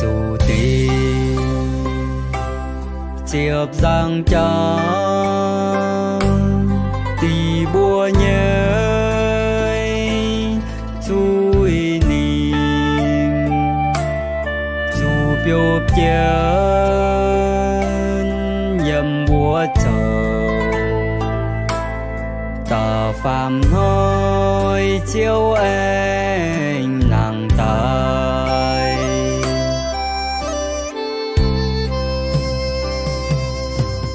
Ziouv dingc ziepc nzangc jaax, dingc mbuo nyei zuiz ningc, zuqc biopv jienv yiem wuov zoux. Da'faam hnoi Ziouv aengx nangc daaih.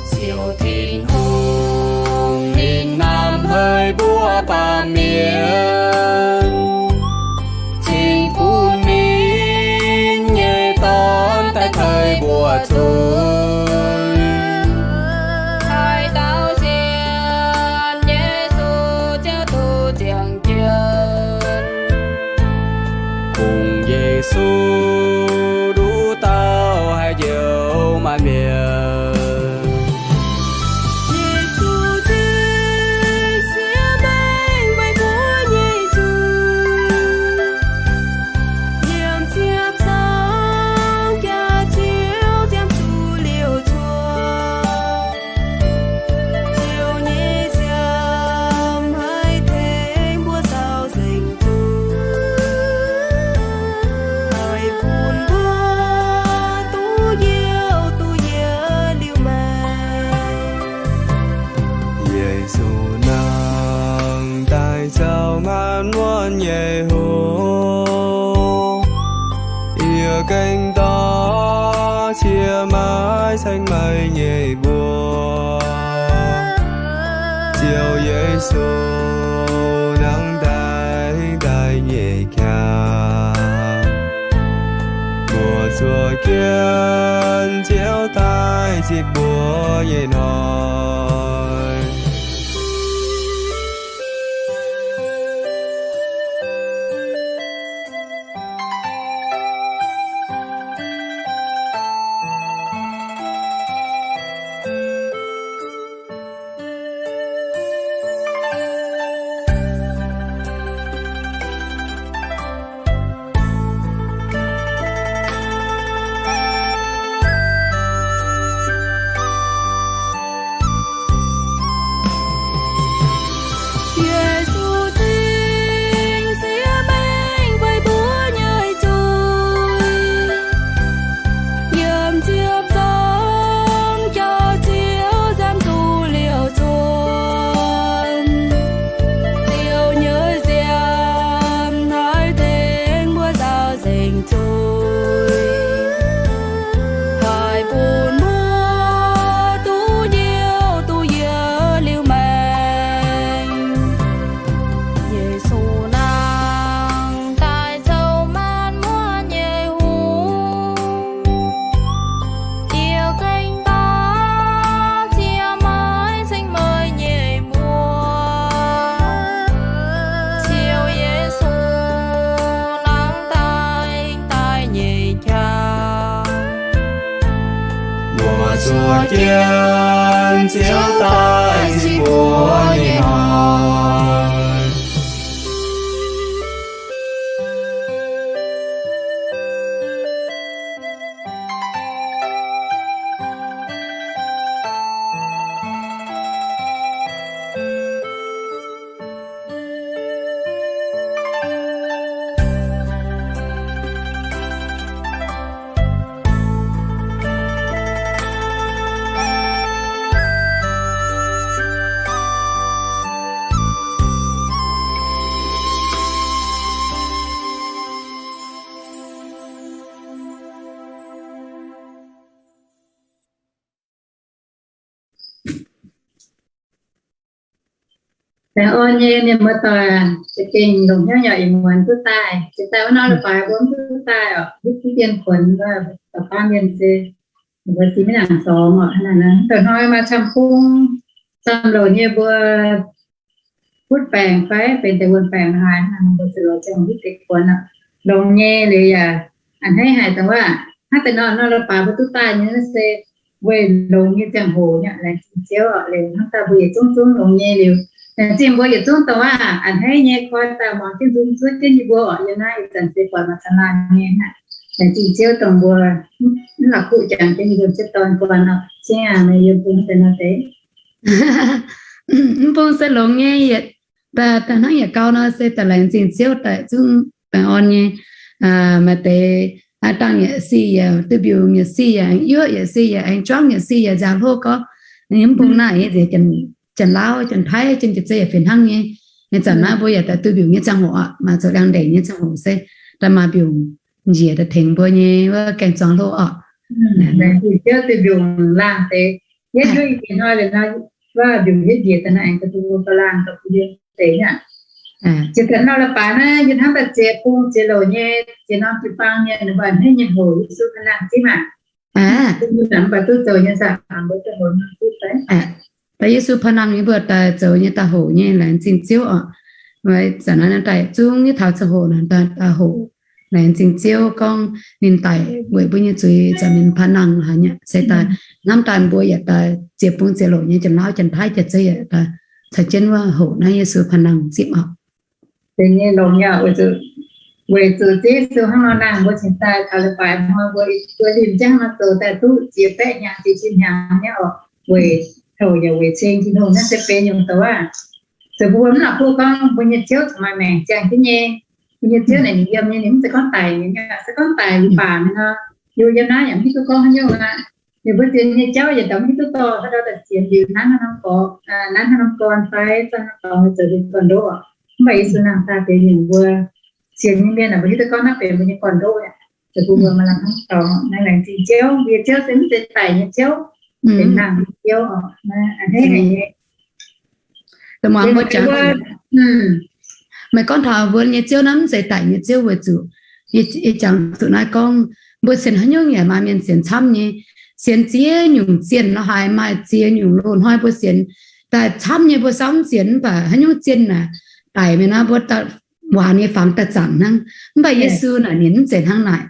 Ziouv Tin-Hungh ninh naaiv haiz mbuo baamh mienh, cingx bun ninh nyei Dorn daaih tei mbuo zuiz. Haaix dauh sienx Yesu ziouc duqv ziangh jienv. Kungx Yesu nduqc dauh haih njoux maanc mienh. Yesu zingh siev mengh meih mbuo nyei zuiz. Yiem ziepc nzangc jaax Ziouv ziangh zuqc liouc zuoqv. Ziouv nyei nziaamv haih tengx mbuo zaux nzengc zuiz, haih bun mbuo duqv youh duqv yietc liuz maengc. Yesu nangh daaih zaux maanc muotv nyei hoc, yie gengh dorh cie maaiv ceng meih nyei mbuox. Ziouv Yesu nangh daaih daaih nyei qaqv, mbuo zuov jienv Ziouv daaih zipv mbuo nyei hnoi. Yesu zingh siev mengh meih mbuo nyei zuiz. Yiem ziepc nzangc jaax Ziouv ziangh zuqc liouc zuoqv. Ziouv nyei nziaamv haih tengx mbuo zaux nzengc zuiz, haih bun mbuo duqv youh duqv yietc liuz maengc. Yesu nangh daaih zoux maanc muotv nyei hungh, yie gengh dorh cie maaiv ceng meih nyei mbuox. Ziouv Yesu nangh daaih daaih nyei qaqv, mbuo zuov jienv Ziouv daaih zipv mbuo nyei hnoi. Laengz orn nyei mienh muoz-doic, za'gengh longc hnyouv nyei ih muonz duqv daaih. Jiex daaih wuov norm leiz-baaix mbuo mv duqv daaih oc, hitv diqv dien kuonx, da'faam mienh se mbuo zinh maiv nangc zorngx oc. Hnangv naaic, da'hnoi maaih camv-kungx camv-louc nyei mbuo butv baengc fai benx deix wuonh baengc haaix, hnangv naaic mbuo zuqc lorz ziangh hoc hitv deix kuonx oc. Longx nyei liuz yaac a'hneiv haic, dongh wuov hnangv deix nor, norm leiz-baaix mbuo duqv daaih nyei se weic longx nyei ziangh hoc nyei, laengz zingh Ziouv oc. Liuz hnangv daaih mbuo yietc zungv zungv longx nyei liuz, laengz zingh mbuo yietc zungv dongh wuov a'hneiv nyei koi daaih muangx jienv nzung zuov jienv yie mbuo oc. Yiem naaiv ih zanc se buatc maaih camv laanh nyei hnangv. Laengz zingh Ziouv dongh mbuo mv la'kuqv jangx jienv yiem jienv dorn guanh oc. Cingx aac, meih yiem bung deix nor deix. Mv bung se longx nyei, yietc daaih hnangv yietc gau nor se daaih laengz zingh Ziouv daaih zungv baengh orn nyei. Maaih deix aav dangh yietc sic yaac duqv mbiungc, yietc sic yaac aengx yuoqv, yietc sic yaac aengx juangv, yietc sic yaac nziaaux hlo gorngv. Mv bung naaiv nziex Janx-Lauv, Janx-Taiv, Janx-Jiex zeiz yaac fih hnangv nyei. Nyei zanc naaiv mbuo yaac daaih duqv mbiungc nyei ziangh hoc aqv, maaih zoux liangx ndeic nyei ziangh hoc se daaih maaih mbiungc njiec daaih tengx mbuo nyei wuov gaeng-zuangx hlo oc. Laengz zingh Ziouv duqv mbiungc laangh deix. Yietv hiuv ih hnoi liuz nor, wuov mbiungc hietv njiec daaih naaiv aengx daaih duqv mbuo laangh daaih bun yiem deix nyei. Jiex daaih nor la'baaix naaiv yie hnamv daaih ziex bung ziex louc nyei ziex norm jiu-baang mienh ninh mbuo a'hneiv nyei hoc Yesu paan-nangh zipv maah. Mv baac duqv zoux nyei saah, mbuo zoux hoc nor zipv fai? Daaih Yesu paan-nangh nyei mbuo daaih zoux nyei daaih hoc nyei, laengz zingh Ziouv oc. Zanc naaiv daaih zungv nyei taux ziangh hoc naaic daaih hoc. Laengz zingh Ziouv gorngv ninh daic weic mbuo nyei zuiz, zanc ninh paan-nangh haic nyei se daaih hnamv daaih mbuo yaac daaih ziex bung ziex louc nyei Janx-Lauv, Janx-Taiv, Jiex zeiz yaac daaih caux jienv wuov hoc naaiv Yesu paan-nangh zipv oc. Deix nyei longx yaac weic zuqc, weic zuqc Ziouv Yesu hnangv nor nangh mbuo cingx daaih taux la'baaix hnoi mbuo, mbuo limh jienv hnangv nor zoux daaih duqv ziex baeqv hnyangx, ziex cin hnyangx nyei oc. Weic houc yaac weic ceng Tin-Hungh naaiv se benx nyungc douz aav. Zoux mbuo mv la'kuqv gorngv mbuo nyei Ziouv cingx maaih maengc ziangh jienv nyei. Mbuo nyei Ziouv naaic ninh yiem nyei, ninh mv zeiz gorngv daic nyei, se gorngv daic liuz baac nyei nor, yie yiem naaiv yaac mv hiuv duqv gorngv haaix nyungc aqv. Ninh mbuo sienx nyei jauv yietc dauh mv hiuv duqv dorh, haaix dauh daaih sienx liuz nanv haaix norm gorx, nanv haaix norm gorn fai zanc haaix norm dorngx zoux liuz gorn-ndoqv oc. Mv baac Yesu nangh daaih benx nyungc mbuo sienx nyei mienh aeqv, mbuo hiuv duqv gorngv naaiv benx mbuo nyei gorn-ndoqv aqv. Zoux bun mbuo maaih lamh hnamv dorngx. Naaiv laengz zingh Ziouv, mbuo nyei Ziouv se mv zeiz daic nyei Ziouv, benx nangh nyei Ziouv oc. A'hneiv haic nyei. Meih gorngv taux mbuo nyei Ziouv naaiv mv zeiz daic nyei Ziouv weic zuqc yie jangx zuqc naaiv gorngv mbuo sienx haaix nyungc yaac maaih mienh sienx camv nyei. Sienx ziex nyungc zienh nor haiz maaih ziex nyungc loz-hnoi mbuo sienx daaih camv nyei, mbuo saamv sienx mv baac haaix nyungc zienh naaic daic mingh nor mbuo waanc nyei fangx daaih zaangc hnangv. Mv baac Yesu naaic ninh mv zeiz hnangv naaic.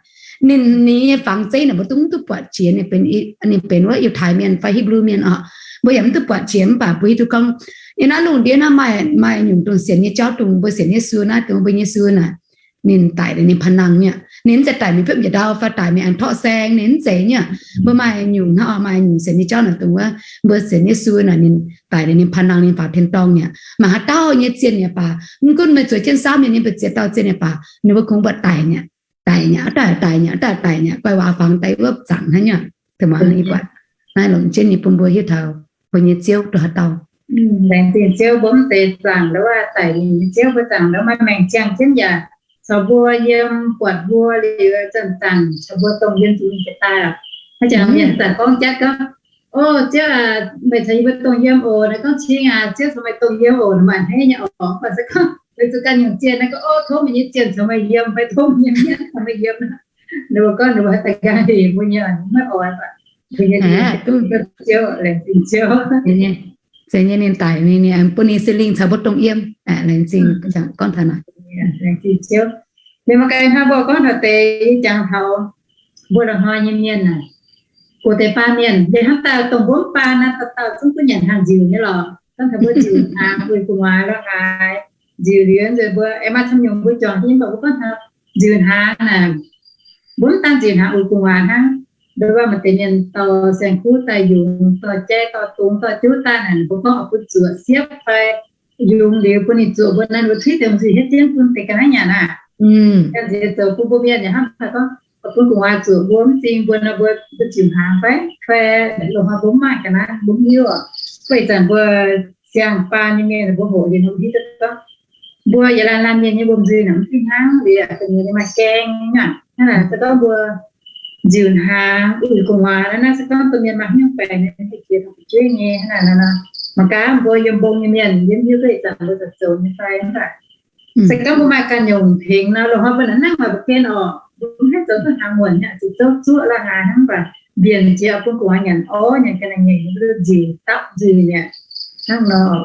Ninh, ninh nyei fangx zeiv naaic mbuo dungx mv duqv buatc jiex ninh benx, ninh benx wuov Yiutai mienh fai Hipv^lu mienh oc. Mbuo yaac mv duqv buatc jiex mv baac mbuo hiuv duqv gorngv yiem naaiv lungh ndiev naaiv maaih, maaih nyungc dongh sienx nyei jauv dongh mbuo sienx Yesu naaiv, dongh mbuo Yesu naaiv ninh daic liuz ninh paan-nangh nyei. Ninh mv zeiz daic mingh biopv njiec ndau fai daic mingh aengx torqv saeng, ninh mv zeiz nyei. Mbuo maaih nyungc hnangv oc, maaih nyungc sienx nyei jauv naaic dongh wuov mbuo sienx Yesu naaic ninh daic liuz ninh paan-nangh ninh faaux tin-dorngh nyei. Maaih haaix dauh nyei zienh yaac baac, mv gunv meih zueiz jienv saamv mienh nyei mbu'ziex dauh zienh yaac baac, ninh mbuo kungx buatc daic nyei, daic nyei, aa daic, daic nyei, aa daic, daic nyei, guai waac fangx daaih wuov zaangc hnangv nyei. Dongh mbuo hnangv nyei buatc naaiv longc jienv nyei bun mbuo hiuv taux mbuo nyei Ziouv duqv haaix dauh. Laengz zingh Ziouv, mbuo mv zeiz zaangc ndau wuov daic nyei Ziouv, mbuo zaangc ndau maaih maengc ziangh jienv yaac caux mbuo yiem, buatc mbuo liuz zanc-zanc caux mbuo dongh yiem zuqc mingh jiex daaih oc. Hnangv jangx mienh zanc gorngv jatv gorngv, O Ziouv aac, meih caux yie mbuo dongh yiem oc. Naaiv gorngv, Cing aac, Ziouv caux meih dongh yiem oc. Maaih hneiv nyei oc. Mv baac se gorngv weic zuqc ganh nyungc zienh naaiv gorngv, O, tov meih nyei zienh caux meih yiem, fai tov meih nyei mienv caux meih yiem. Ninh mbuo gorngv ninh mbuo haih daaih nqaang hec mbuo nyei, mv oix baac mbuo nyei Ziouv, laengz zingh Ziouv. Zeiz nyei ninh daic, ninh bun ninh Singx Lingh caux mbuo dongh yiem. Laengz zingh, gorngv taux naaic. Laengz zingh Ziouv. Liuz maaih ganh hnangv mbuo gorngv taux deix jangx taux mbuo loz-hnoi nyei mienh aah, gox deix baan mienh, yie hnamv daaih dongh mbuo mv baan naaiv, dauh dauh zungv duqv nyanc hnaangx nziux nyei lorqc. Gorngv taux mbuo nziux hnaangx, uix gu'nguaaz lorqc haaix, nziux liuz nzunc mbuo aengx maaih camv nyungc mbuo juangc nyei, mv baac mbuo gorngv taux nziux hnaangx naaic, mbuo mv daan nziux hnaangx uix gu'nguaaz hnangv. Nduov waac maaih deix mienh dorh saeng-kuv daaih yungz, dorh jaiv, dorh dungz, dorh juv daaih naaic, mbuo gorngv oix bun zuoqc siepv fai yungz liuz bun ninh zuoqc mbuo naaiv, mbuo tuiv deix nzuih hietv jienv bun deix ga'naaiv nyanc aac. Ganh nziex zoux bun mbuo mienh yaac hnamv daaih gorngv oix bun gu'nguaaz zuoqc mbuo, mv zingh mbuo nor mbuo nziux hnaangx fai, fai loz-hnoi mbuo mv maaih ga'naaiv, mbuo mv hiuv oc. Fai ih zanc mbuo siang-baan nyei mienh mbuo hoqc liuz nor mbuo hiuv duqv gorngv mbuo yietc laanh laanh mienh nyei wuom-nzuih naaic mv fih hnangv liuz, da'nyeic maaih gaeng nyei aqv. Hnangv naaic se gorngv mbuo nziux hnaangx uix gu'nguaaz naaiv, naaiv se gorngv domh mienh maaih haaix nyungc baengc nyei, jiex taux fu'jueiv nyei, hnangv naaic nor, mangc gaax mbuo yiem mbong nyei mienh yiem hiuv duqv ih zanc mbuo zoux nyei fai mv baac se gorngv mbuo maaih ganh nyungc tengx nor, loz-hnoi mbuo naaic naaiv maaih mbu'zienh oc, mbuo mv haih zoux duqv hnaangx muonc nyei, zuqc zouv zuoqv la'haaix hnangv, mv baac mbienc jiex bun gu'nguaaz nyanc orv, nyanc ga'naaiv nyei, mbuo nziux dapv nzuih mi'aqv hnangv nor.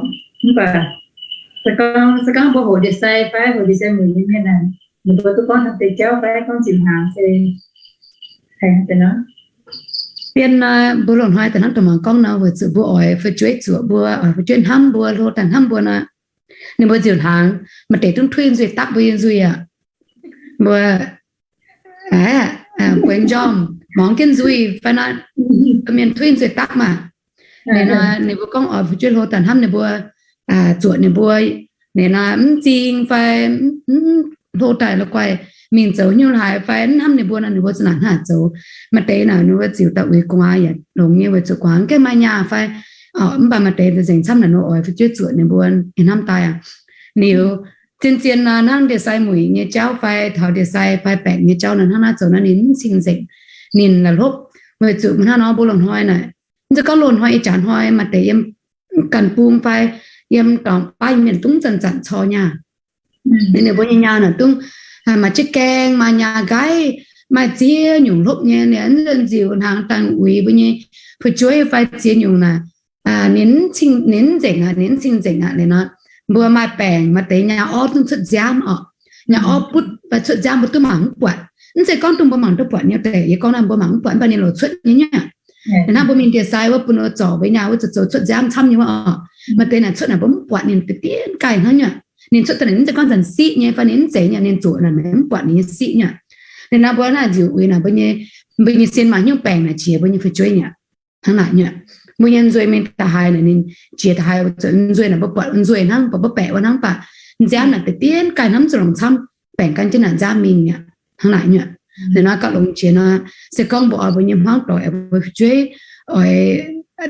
Mv baac se gorngv, se gorngv mbuo hoqc ndie-sai fai hoqc ndie-sai mueic nyei mienh aeqv, ninh mbuo duqv gorngv taux deix jauv fai gorngv nziux hnaangx se Bien nor, mbuo loz-hnoi daaih hnamv dongh mangc gorngv nor, weic zuqc mbuo oix fu'jueiv zuoqc mbuo, oix fu'jueiv hnamv mbuo, hlo daaih hnamv mbuo nor, ninh mbuo nziux hnaangx, maaih deix zungv tuiv nzuih dapv mbuo nyei nzuih aqv. Mbuo aeqv, bueix njormh, muangx jienv nzuih fai nor, mienh tuix nzuih daqv maah. Ninh nor ninh mbuo gorngv oix fu'jueiv hlo daaih hnamv ninh mbuo, zuoqc ninh mbuo. Ninh nor mv zing fai mv hlo daaih la'guaih mingh zoux hnyouv haaix fai mv hnamv ninh mbuo nor, ninh mbuo za'naaic hnangv naaic zoux. Maaih deix naaic ninh mbuo ziux daaih uix gu'nguaaz yaac longx nyei, weic zuqc gu'nguaaz gaengh maaih nyaah fai. Mv baac maaih deix nzengc camv naaic nor oix fu'jueiv zuoqc ninh mbuo, hnamv daaih aqv. Liuz zien-zien nor hnangv ndie-sai mueic nyei jauv fai taux ndie-sai fai baengc nyei jauv nor, hnangv naaiv zoux nor ninh mv cing-nzengc. Ninh la'hlopv, weic zuqc hnangv nor mbuo loz-hnoi naaic, mv zeiz gorngv loz-hnoi, ih jaax hnoi maaih deix yiem ganh bung fai yiem dorngx baav mienh dungv zanc-zanc cor nyaah. Ninh mbuo nyei nyaah naaic dungv maaih jienv gaeng, maaih nyaah nqaiv, maaih ziex nyungc hlopv nyei. Ninh mv nziux hnaangx daaih uix mbuo nyei fu'jueiv fai ziex nyungc naaic, ninh mv nzengc aqv, ninh mv cing-nzengc aqv. Liuz nor mbuo maaih baengc, maaih deix nyaah orv dungv cuotv nziaamv oc. Nyaah orv butv fai cuotv nziaamv mbuo duqv mangc mv buatc. Mv zeiz gorngv dongh mbuo mangc duqv buatc nyei deix, yie gorngv naaiv mbuo mangc mv buatc, mv baac ninh lorz cuotv nyei nyuoqc. Hnangv mbuo mingh ndie-sai wuov bun wuov zorc mbuo nyaah wuov zoux cuotv nziaamv camv nyei wuov oc. Maaih deix naaic cuotv naaic mbuo mv buatc ninh deix dien gaaih hnangv nyuoqc. Ninh cuotv daaih naaic mv zeiz gorngv zanc siqv nyei fai ninh mv zeiz nyei, ninh zuoqc naaic mv buatc ninh nyei siqv nyuoqc. Liuz nor mbuo naaiv nziux uix naaic mbuo nyei, mbuo nyei sin maaih hnyouv baengc naaic qiex mbuo nyei fu'jueiv nyuoqc. Hnangv naaic nyuoqc. Mbuo nyei nzueih mingh da'haaix naaic ninh jiex da'haaix, nzueih naaic mbuo buatc nzueih hnangv, buatc mbuo baeqc wuov hnangv, mv baac nziaamv naaic deix dien gaaih hnamv zuqc longc camv, baengc gan jienv naaic nziaamv mingh nyuoqc. Hnangv naaic nyuoqc. Liuz nor gauh longx jiex nor, se gorngv mbuo oix mbuo nyei hmuangv doic, mbuo fu'jueiv oix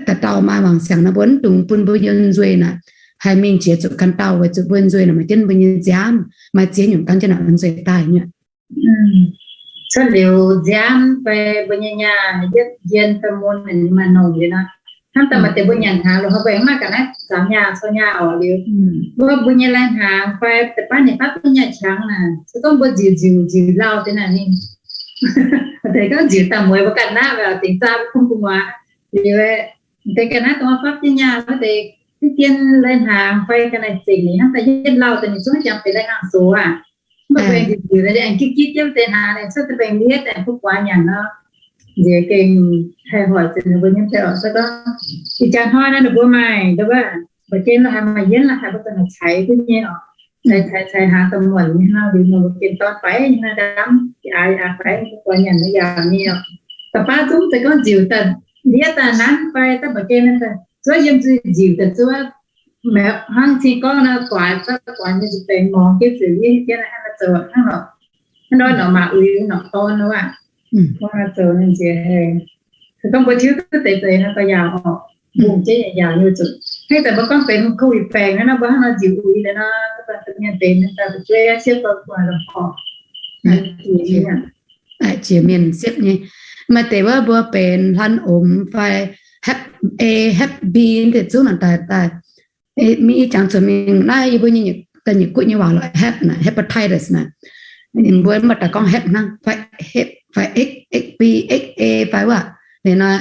dauh dauh maaih wangc siangx nor, mbuo mv dungx bun mbuo nyei nzueih naaic haih mingh jiex zuqc ganh dauh, weic zuqc mbuo nzueih naaic maaih jienv mbuo nyei nziaamv, maaih ziex nyungc gan jienv naaic nzueih daaih nyuoqc. Cuotv liuz nziaamv fai mbuo nyei nyaah yietv njien fai mun maaih nongc liuz nor, hnamv daaih maaih deix mbuo nyanc hnaangx loz-hnoi mbuo aengx maiv gaax naaiv zaamx nyaah cou nyaah oc. Liuz mbuo, mbuo nyei lai-hnaangx fai deix baav ninh baav duqv nyaah qangx naaic, se gorngv mbuo nziux nziux nziux lauh deix naaic ninh, deix gorngv nziux daaih mueiz mbuo ganh naaiv, dingc zaah mbuo bun gu'nguaaz. Liuz deix ganh naaiv dongh fapv jienv nyaah wuov deix, diqv dien lai-hnaangx fai ga'naaiv zengc ninh hnamv daaih yietv lauh daaih ninh zungv jangx benx lai-hnaangx zoux aqv. Mv baac mbuo aengx nziux nziux aengx gitv gitv jienv deix hnaangx naaic cuotv daaih baengh lietv aengx butv guaax nyanc nor, nziex gengh haih hoic zuqc ninh mbuo nyei deix oc. Se gorngv ih jaax hnoi naaiv ninh mbuo maaih ndo wuov, mbuo gen la'haaix maaih yienv la'haaix mbuo ganh ceix duqv nyei oc. Ceix ceix ceix hnaangx daaih muonc nyei hnangv, liuz ninh mbuo gen dorn faix nyei hnangv, ndamv aax aax faix butv guaax nyanc nyei yaac nyei oc. Da'baav zungv se gorngv nziux daaih lietv daaih nanv fai daaih mbuo gen zuov yiem nzuih nziux daaih zuov, hnangv cing gorngv naaiv guaax, guaax nyei zuqc baengx morngx jienv ziouc lietv jienv hnangv naaiv zoux hnangv nor, hnangv nor norqc maaz uix norqc dorn nor aqv. Hnangv naaiv zoux nziex, se gorngv mbuo tiuv duqv deix zeiz hnangv gauh yaauc oc. Mbungh jienv yaac yaauc nyei zuqc. Hnangv daaih mbuo gorngv benx covid baengc naaiv nor, mbuo hnangv nor nziux uix liuz nor, mienh benx daaih fu'jueiv siepv gau guaax la'morc. Jiex mienh siepv nyei. Maaih deix wuov mbuo benx hlan omx fai hepv A, hepv B deix zungv naaic daaih, daaih mingh ih jangx zuqc mingh naaiv yie mbuo nyei, daaih nyiec guoqv nyei waac lorqc, hepv naaic, hepatitis naaic. Mbuo mv baac daaih gorngv hepv hnangv, fai hepv, fai X, X B, X A fai wuov. Liuz nor,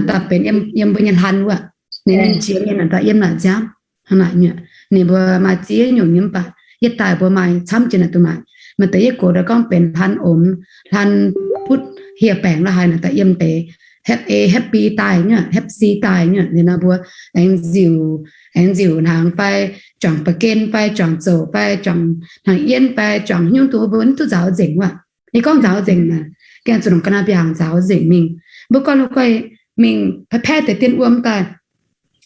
daaih benx yiem mbuo nyei hlan wuov. Ninh, ninh jiex mingh naaic daaih yiem naaic nziaamv. Hnangv naaic nyuoqc, ninh mbuo maaih ziex nyungc nyei mv baac yietv daaih mbuo maaih camv jiex naaic dongh naaic. Maaih deix yietv gox daaih gorngv benx hlan omx, hlan butv hieh baengc la'haaix naaic daaih yiem deix hepv A, hepv B daaih nyuoqc, hepv C daaih nyuoqc. Liuz nor mbuo aengx nziux, aengx nziux hnaangx fai juangc ba'gen fai juangc zouc fai juangc hnaangx yienv fai juangc haaix nyungc dongh mbuo mv duqv nzaaux nzengc wuov. Yie gorngv nzaaux nzengc naaic, gengh zuqc longc ga'naaiv mbiaangx nzaaux nzengc mingh. Mbuo gorngv la'guaih mingh paev-paev deix dien wuom daaih,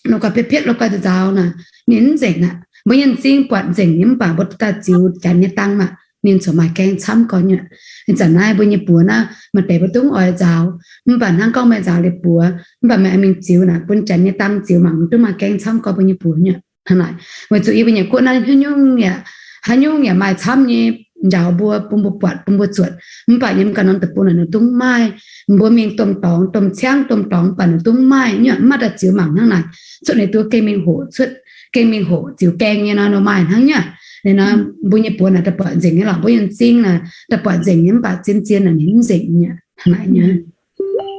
la'guaih pietv-pietv la'guaih nzaaux naaic, ninh mv nzengc aqv. Mbuo nyei m'zing buatc nzengc nyei mv baac mbuo daaih ziux janx nyei dang maah, ninh corc maaih gaeng camv gorx nyuoqc. Ih zanc naaiv mbuo nyei buoz naaiv maaih deix mbuo dungv oix nzaaux, mv baac hnangv gorngv meih nzaaux liuz buoz, mv baac meih mingh ziux naaic bun janx nyei dang ziux mangc, mv dungv maaih gaeng camv gorx mbuo nyei buoz nyuoqc. Hnangv naaic, weic zuqc yie mbuo nyei guoqv naaiv haaix nyungc yaac, haaix nyungc yaac maaih camv nyei njaaux mbuo, bun mbuo buatc, bun mbuo zuotc. Mv baac yiem ganh norm deic-bung naaic ninh dungv maaih. Mbuo mingh domh dorngx, domh ciangv, domh dorngx, mv baac ninh dungv maaih nyuoqc, mv maaih daaih ziux mangc hnangv naaic. Cuotv ninh duqv gengh mingh hoqc, cuotv gengh mingh hoqc ziux gaeng nyei nor, nor maaih hnangv nyuoqc. Ninh nor, mbuo nyei buoz naaic daaih buatc nzengc nyei lorqc, mbuo nyei m'zing naaic daaih buatc nzengc nyei, mv baac zien-zien naaic ninh mv nzengc nyei. Hnangv naaic nyei.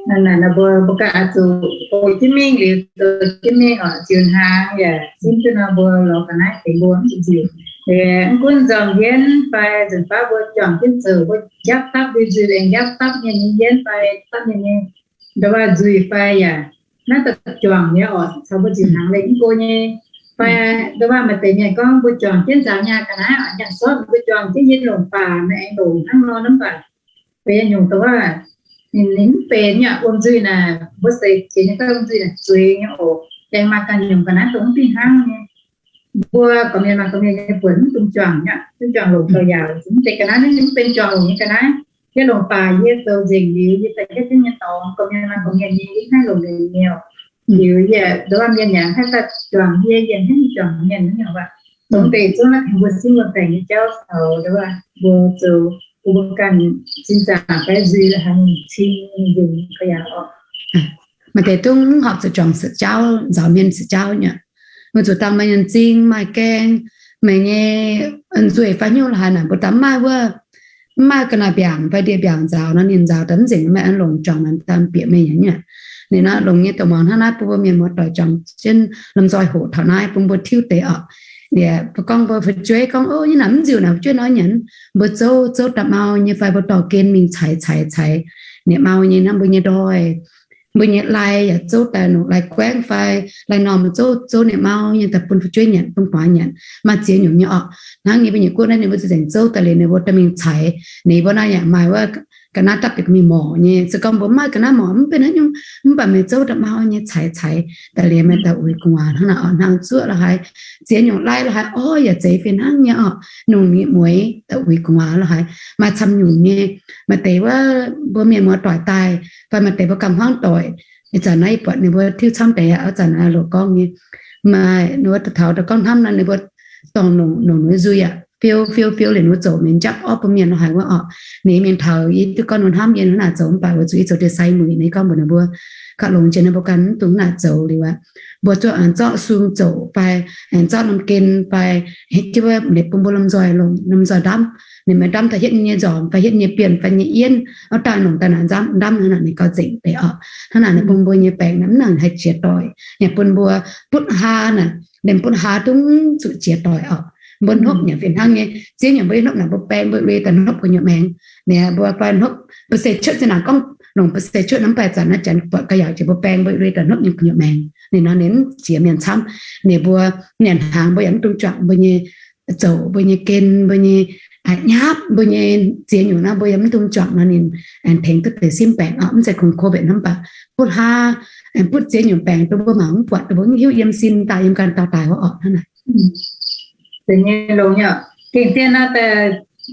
Naaic mbuo, mbuo ganh oix zuqc goux jienv mingh liuz, zoux jienv mingh oc, ziux hnaangx yaac zinh duqv nor mbuo lorz ga'naaiv tengx mbuo mv zuqc nziux. Mv gunv nzormc yienv fai nzunc baav mbuo juangc jienv zoux, mbuo njapv dapv nzuih nzuih aengx njapv dapv mienh nyei yienv fai dapv mienh nyei nduov waac nzuih fai yaac naaiv daaih juangc nyei oc, caux mbuo ziux hnaangx leih mv go nyei. Fai nduov waac maaih deix mienh gorngv mbuo juangc jienv nzaaux nyaah ga'naaiv oc, nyaah sortv mbuo juangc jienv yie longc baac, meih aengx longc hnangv nor hnamv baac. benx nyungc dongh wuov, ninh, ninh mv benx nyei wuom-nzuih naaic, mbuo seix jiex nyei wuom-nzuih naaic zueiz nyei oc. Aengx maaih ganh nyungc ga'naaiv dongh mv fih hnangv nyei. Mbuo gorqv-mienh maaih gorqv-mienh nyei buonc mv dungx juangc nyei, mv juangc longc gauh yaauc. Mv deix ga'naaiv ninh mv benx juangc longc nyei ga'naaiv. Yie longc baac yie zoux nzengc liuz, yie daaih hietv jienv nyei dorngx, gorqv-mienh maaih gorqv-mienh nyei, yie mv haih longc nzengc mi'aqv. Liuz yie ndongc wuov mienh yaac haih daaih juangc yie, yie haih juangc mienh nyei aqv. Dongh deix zungv naaiv tengx mbuo sin mbuo baengc nyei jauv taux ndongc wuov mbuo zoux, mbuo ganh sin zaangc baeqv nzuih haaix nyungc cing nzengc ga'yaauc oc. Maaih deix dungv mv horpc zuqc juangc se jauv, nzaaux mienh se jauv nyei. Mbuo zuqc dangh maaih nyei m'zing, maaih gaeng, maaih nyei nzueic fai hnyouv la'haaix naaic, mbuo daaih mv maaih wuov, mv maaih ga'naaiv mbiaangc fai ndie-mbiaangc nzaaux nor, ninh nzaaux daaih mv nzengc, maaih aengx longc juangc naaic dangh bieqc mienh nyei. Ninh nor longc nyei dongh muangx hnangv naaiv bun mbuo mienh muoz-doic juangc jienv lomh nzoih hoqc taux naaiv bun mbuo tiuv deix oc. Yie mbuo gorngv mbuo fu'jueiv gorngv, o, yie naaic mv nziuh naaic fu'jueiv nor nyanc, mbuo zouv, zouv da'mau nyei fai mbuo dorh gen mingh caix, caix, caix ninh mau nyei hnangv mbuo nyei ndoih, mbuo nyei lai yaac zouv daaih nongc lai-guaengv fai lai-normh zouv, zouv ninh mau nyei daaih bun fu'jueiv nyanc, bun gu'nguaaz nyanc, maaih ziex nyungc nyei oc. Hnangv nyei mbuo nyei guoqv naaiv ninh mbuo za'gengh zouv daaih liuz ninh mbuo dorh mingh caix. Ninh mbuo naaiv yaac maaih wuov ga'naaiv dapv bieqc mingh morc nyei. Se gorngv mbuo mv maaih ga'naaiv morc mv benx haaix nyungc, mv baac meih zouv da'mau nyei caix, caix daaih liuz meih daaih uix gu'nguaaz hnangv naaic oc. Hnangv zuoqv la'haaix, ziex nyungc lai la'haaix, orv, yaac zeiz fih hnangv nyei oc. Nongc ninh mueiz daaih uix gu'nguaaz la'haaix, maaih camv nyungc nyei. Maaih deix wuov mbuo mienh muoz-doic daaih fai maaih deix mbuo ganh hmuangv doic, ih zanc naaiv yie buatc ninh mbuo tiuv camv deix aqv, zanc naaiv loz gorngv nyei. Maaih ninh mbuo taux daaih gorngv hnamv nor ninh mbuo dorh nongc, nongc nzuih aqv, fiou, fiou, fiou liuz ninh mbuo zoux mingh njapv orv bun mienh la'haaix wuov oc. Ninh mingh taux yie duqv gorngv ninh hnamv yie hnangv naaic zoux mv baac weic zuqc yie zoux ndie-sai muic, ninh gorngv mbuox ninh mbuo, kaav longx jiex ninh mbuo ganh mv dungx hnangv naaic zoux liuz aqv. Mbuo zuqc aengx zorqv sung zoqc fai aengx zorqv norm gen fai hietv jienv wuov liuz bun mbuo lomh nzoih longc, lomh nzoih ndamv. Ninh mbuo ndamv daaih hietv nyei nzormc fai hietv nyei bienh fai nyei yienv, orv daaih nongc daaih naaic ndamv, ndamv hnangv naaic ninh gauh nzengc deix oc. Hnangv naaic ninh bun mbuo nyei baengc naaic mv nangc haih jiex doic, yaac bun mbuo butv haa naaic, liemh butv haa dungv zuqc jiex doic oc. Mbuo hnopv yaac fih hnangv nyei. Ziex nyungc mbuo hnopv naaic mbuo baeng mbuo lui daaih hnopv gu'nyuoz maengx. Ninh mbuo fai hnopv เปอร์เซ็นต์ cuotv, zinh naaic gorngv longc เปอร์เซ็นต์ cuotv naaiv baeqc zanc naaiv janx buatc ga'yaauc jiex mbuo baeng mbuo lui daaih hnopv nyei gu'nyuoz maengx. Ninh nor ninh mv jiex mienh camv. Ninh mbuo nyanc hnaangx mbuo yaac mv dungx juangc mbuo nyei zoqc, mbuo nyei gen, mbuo nyei nyapv, mbuo nyei ziex nyungc naaiv mbuo yaac mv dungx juangc nor ninh aengx tengx duqv deix simv baengc oc. Mv zeiz kungx covid hnamv baac butv haa, aengx butv ziex nyungc baengc dongh mbuo mangc mv buatc, dongh mbuo mv hiuv yiem sin daaih yiem ganh dauh daaih wuov oc hnangv naaic. Deix nyei longx nyei oc. Gengh dien naaiv daaih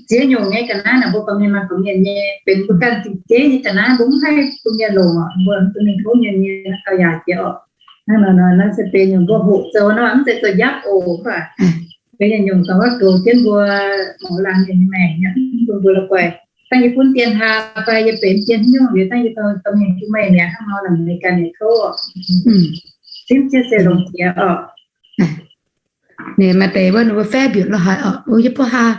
ziex nyungc nyei ga'naaiv naaic mbuo gorqv-mienh maaih gorqv-mienh nyei, benx mbuo ganh zingc jeiv nyei ga'naaiv, mbuo mv haih bun mienh longc oc. Mbuo mv bun mienh tongv mienh nyei gauh yaac jiex oc. Hnangv nor naaiv se benx nyungc mbuo hoqc zoux nor, mv zeiz zoux njapv oc. Mv baac benx nyungc dongh wuov goux jienv mbuo mouz laangz mienh nyei maengc, mv bun mbuo la'guaih. Dangh yie bun dien haa fai yie benx dien nyungc liuz, dangh yie dorh mingh bun meih mi'aqv, hnangv nor naaic meih ganh nyei kouv oc. Simv jienv se longx jiex oc. Ninh maaih deix wuov, ninh mbuo faev mbiutc la'haaix oc, yie mbuo haa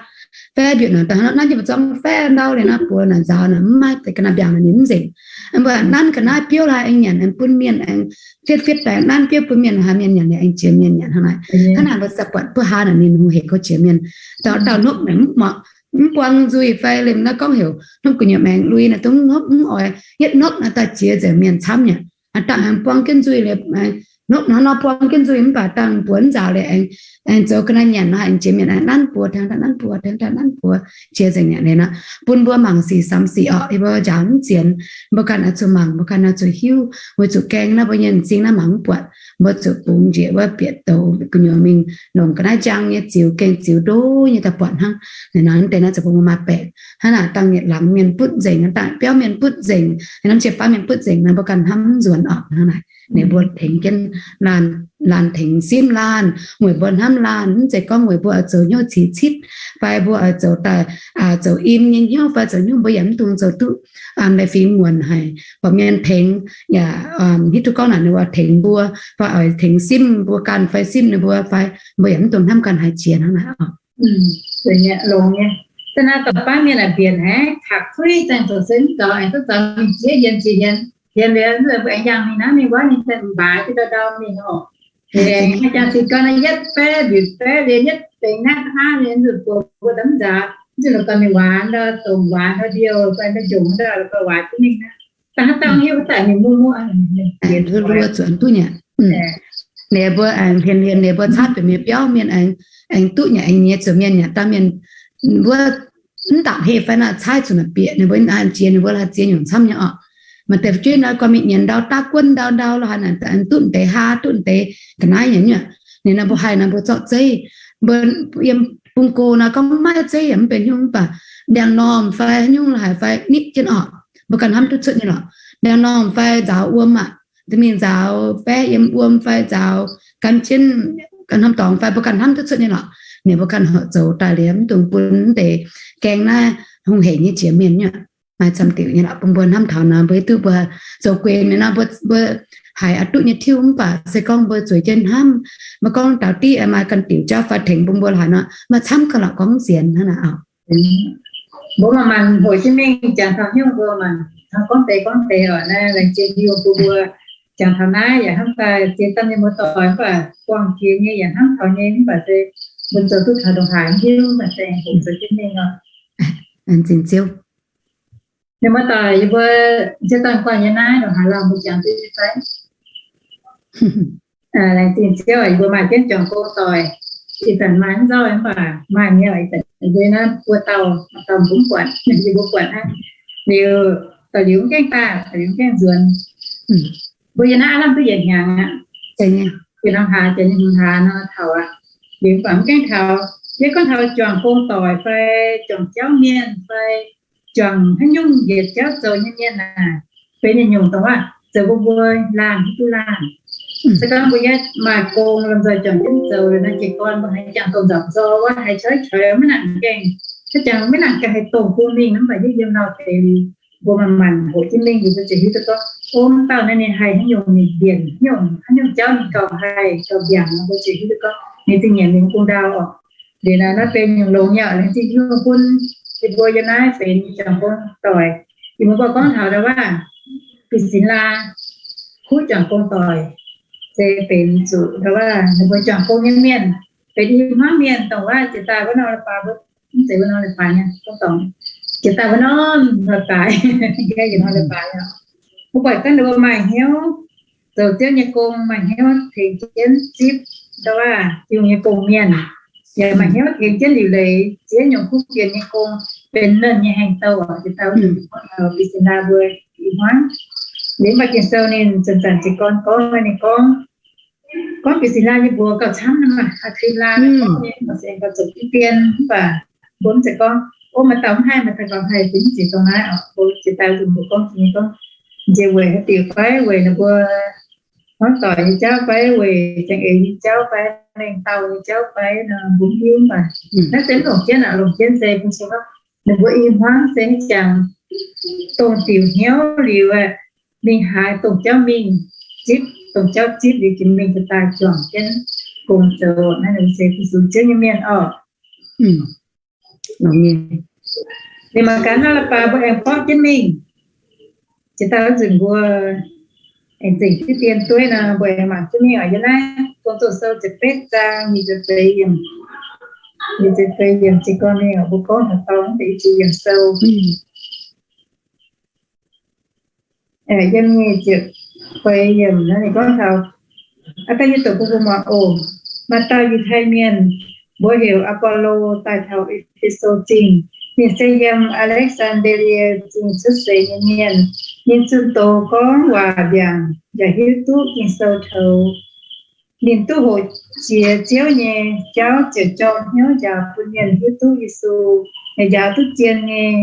faev mbiutc naaic, da'hnangv naaiv yie mbuo zorngv faev ndau liuz naaiv buoz naaic nzaaux naaic, mv maaih deix ga'naaiv mbiaangc naaic ninh mv nzengc. Mv baac nanv ga'naaiv biouv la'haaix aengx nyanc, aengx bun mienh, aengx fietv fietv daaih nanv biouv bun mienh, haaix mienh nyanc liuz aengx jiex mienh nyanc hnangv naaic. Hnangv naaic mbuo se buatc buov haa naaic ninh hungh heic gorngv jiex mienh. Dauh dauh hnopv naaic mv muangx, mv buang nzuih fai liemh naaiv gorngv heuc hnopv gu'nyuoz maengx lui naaic dongh hnopv mv oix, yietv hnopv naaic daaih jiex nzengc mienh camv nyei. Dangh aengx buang jienv nzuih liuz, hnopv hnangv nor buang jienv nzuih mv baac dangh buonv nzaaux liuz aengx, aengx zoux ga'naaiv nyanc nor aengx jiex mienh aengx nanv buoz tengx daaih nanv buoz tengx daaih nanv buoz jiex nzengc nyei liuz nor, bun mbuo mangc sic samx sic oc. Yie mbuo njaaux mv zienx, mbuo ganh oix zuqc mangc, mbuo ganh oix zuqc hiuv, weic zuqc gaeng naaiv mbuo nyei m'zing naaiv mangc mv buatc, mbuo zuqc bungx njiec wuov bieqc douz gu'nyuoz mingh longc ga'naaiv njang nyei ziux, gaeng ziux ndo nyei daaih buatc hnangv. Naaiv deix naaiv zoux bun mbuo maaih baengc. Hnangv naaic dangh yietc laangz mienh butv nzengc, dangh biauv mienh butv nzengc, norm cie baav mienh butv nzengc nor, mbuo ganh hnamv mv nzuonx oc. Hnangv naaic ninh mbuo tengx jienv laanh, laanh tengx simv laanh, weic mbuo hnamv laanh, mv zeiz gorngv weic mbuo oix zoux hnyouv cix citv, fai mbuo oix zoux daaih, zoux im nyei hnyouv fai zoux hnyouv mbuo yaac mv dungx zoux duqv, meih fingx muonc haic, buatc mienh tengx yaac hiuv duqv gorngv naaic ninh mbuo tengx mbuo, fai oix tengx simv mbuo ganh fai simv ninh mbuo fai, mbuo yaac mv dungx hnamv ganh haiz jiex hnangv naaic oc. Longx nyei. Da'naaiv dorh baav mienh aah, mbienc haic, kaqv kuiv zaeng zoux se mv gaux, aengx duqv zaux mingh ziex yienx ziex yienx, yienx liuz mbuo aengx yangh mingh naaiv mingh wuov, ninh daaih mv mbaaix jienv ndau ndau mingh oc. Aengx jangx sic gau naaiv yietv faev mbiutc faev liuz yietv dengx naaiv hnangv liuz nzunc buoz mbuo daaih mv nzaaux, nzunc la'guaih mingh waanx ndau, dongc waanx ndau ndiouh, guaih ndau njongc ndau la'guaih waanx jienv mingh naaiv. Dangh haaix dauh hiuv daaih mingh muoz muoz, duqv nyei. Ninh mbuo aengx hmien hmien ninh mbuo caatv bieqc mienh biauv mienh aengx, aengx duqv nyei, aengx nyiex zuqc mienh nyei, dangh mienh wuov mv dapc heh fai naaic caaiv zuqc naaic bieqc ninh mbuo naaic jiex ninh mbuo la'ziex nyungc camv nyei orqc. Maaih deix fu'jueiv nor gorngv mingh nyienz ndau daav guonv ndau ndau lorqc, haaix naaic duqv deix haa duqv deix ga'naaiv nyei nyuoqc. Ninh nor mbuo haih nor mbuo zorqv zeiv, mbuo yiem bung go nor gorngv maiv zeiv yaac mv benx nyungc, mv baac ndiangx-normh fai haaix nyungc la'haic fai nitv jienv orqc, mbuo ganh hnamv duqv cuotv nyei lorqc. Ndiangx-normh fai nzaaux wuom aqv, mingh nzaaux baeqv yiem wuom fai nzaaux gan jienv, gan hnamv dorngx fai mbuo ganh hnamv duqv cuotv nyei lorqc. Ninh mbuo ganh horpc zoux daaih liuz mv dungx bun mv deix gaeng naaiv hungh hec nyei jiex mienh nyuoqc. Maaih camv diuc nyei lorqc, bun mbuo hnamv taux nor mbuo hiuv duqv mbuo zoux guenx nor mbuo, mbuo haiz oix duqv nyei tiuv, mv baac se gorngv mbuo zueiz jienv hnamv, mbuo gorngv daaux diqv maaih ganh diuc jauv fai tengx bun mbuo la'haic nor maaih camv gauh lorqc, gorngv sienx hnangv naaic orqc. Mbuo maaih maanc hoqc jienv mingh jangx taux hnyouv mbuo maanc taux gorngv deix gorngv deix oc. Naaiv laengz zingh Tin-Hungh bun mbuo jangx taux naaiv yaac hnamv daaih ziex dauh mienh muoz-doic mv baac buangh jiex nyei yaac hnamv taux nyei, mv baac se mbuo zoux duqv taux ndongc haaix hnyouv mv baac se hoqc zoux jienv mingh oc. Laengz zingh Ziouv. Mienh muoz-doic, yie mbuo nziouv daaih guanh yie naaiv ndongc haaix lauh mbuo jangx duqv nyei fai? Laengz zingh Ziouv, yie mbuo maaih jienv juangc gong doic. Ih zanc maaih mv nzauh mv baac maaih nyei, ih zanc yie mbuo naaiv buo dauh, maaih dauh mbuo mv buatc, yie mbuo buatc hnangv. Liuz, daaih liuz mv gaengh daaih, daaih liuz mv gaengh nzuonx. Mbuo yie naaiv aav lamh duqv yietc hnyangx aqv. Yietc norm hlaax, jiex ninh hnyangx nor taux aqv. Liuz mv baac mv gaengh taux, yie gorngv taux juangc gong doic fai juangc jauv mienh fai juangc haaix nyungc yietc jauv zoux nyei mienh aah, benx nyungc-nyungc dongh waac zoux bun mbuo laanh hiuv duqv laanh. Se gorngv mbuo yie maaih gong lomh nzoih juangc jienv zoux liuz naaiv jiez gorn mbuo haiz jangx dongh nzauc nzor wuov haiz choix-choix maiv nangc gaengh, haaix jangx maiv nangc gaengh haih dongh bun mingh, mv baac yie yiem lauh deix liuz mbuo maaih maanc hoqc jienv mingh liuz mbuo ziouc hiuv duqv gorngv, o, mv dauh naaiv ninh haih haaix nyungc, ninh mbienc haaix nyungc, haaix nyungc jauv ninh gauh haih gauh mbiaangc nor, mbuo ziouc hiuv duqv gorngv ninh zingh nyanc ninh gong ndau oc. Liuz naaiv, naaiv benx nyungc longx nyei oc. Laengz zingh Tin-Hungh bun yie mbuo yiem naaiv benx juangc gong doic. Yie mbuo gorngv taux ndau wuov Bi^sin^laa, kuv juangc gong doic, se benx zuqc ndau wuov ninh mbuo juangc gong nyei mienh, benx i hmuangv mienh dongh wuov jiex daaih wuov norm leiz-baaix, mv zeiz wuov norm leiz-baaix nyei, gorngv dongh jiex daaih wuov norm leiz-baaix, yietc norm leiz-baaix. Mbuo buatc gaax ninh mbuo maaih hnyouv zoux Ziouv nyei gong, maaih hnyouv tengx jienv zipv ndau wuov Tin-Hungh nyei gong-mienh, yaac maaih hnyouv tengx jienv liuc leiz ziex nyungc kuv fienx nyei gong, benx nernh nyei haengh douh oc. Jiex daaih wuov Bi^sin^laa mbuo i hmuangv. Liuz mv baac Ging-Sou ninh zanc-zanc jiez gorn gorngv, ninh gorngv, gorngv Bi^sin^laa nyei mbuox gauh camv nyei maah, Aa^kui^laa gorngv nyei, mv baac se gauh zoux diqv dien, mv baac mbuo mv zeiz gorngv, o, maaih dauh mv haih, maaih dauh gauh haih, mv zeiz dongh naaiv oc. Mbuo jiex daaih zuqc mbuo gorngv, gorngv njiec weic haaix diuc fai weic ninh mbuo hmuangv doic nyei jauv fai weic za'eix nyei jauv fai lengh dauh nyei jauv fai nor mbuo mv hiuv, mv baac naaiv se mv longc jienv aqv. Longc jienv se bun cing gorngv ninh mbuo i hmuangv se jangx dongh diuc hnyouv liuz aeqv, mingh haaix dongh jauv mingh, zipv dongh jauv zipv liuz jiex mingh jiex daaih juangc jienv gong zoux. Naaiv se fu-sux Ziouv nyei mienh oc. Ninh mangc gaax naaiv leiz-baaix mbuo aengx borqv jienv mingh. Jiex daaih wuov nzunc mbuo aengx zengc diqv dien dueiv nor, mbuo aengx mangc jienv mingh oc. Yiem naaiv Gong-Zoh sou ziepc betv zaang nyic ziepc feix yiemc, nyic ziepc feix yiemc jiez gorn mingh oc. Mbuo gorngv taux dorngx deix i ziex yiemc sou. Yiem nyic ziepc feix yiemc naaiv ninh gorngv taux, aa, da'nyeic doqc bun mbuo muangx oc. Maaih dauh Yiutai Mienh, mbuox heuc Apollo, daaih taux E^fe^so Zingh. Ninh se yiem Aa^lekv^saan^nde^lie Zingh cuotv seix nyei mienh. Ninh zunh doz gorngv waac mbiaangc yaac hiuv duqv Ging-Sou toux. Ninh duqv hoqc jiex Ziouv nyei jauv ziouc jorm hnyouv njaaux bun mienh hiuv duqv Yesu, yaac njaaux duqv zien nyei.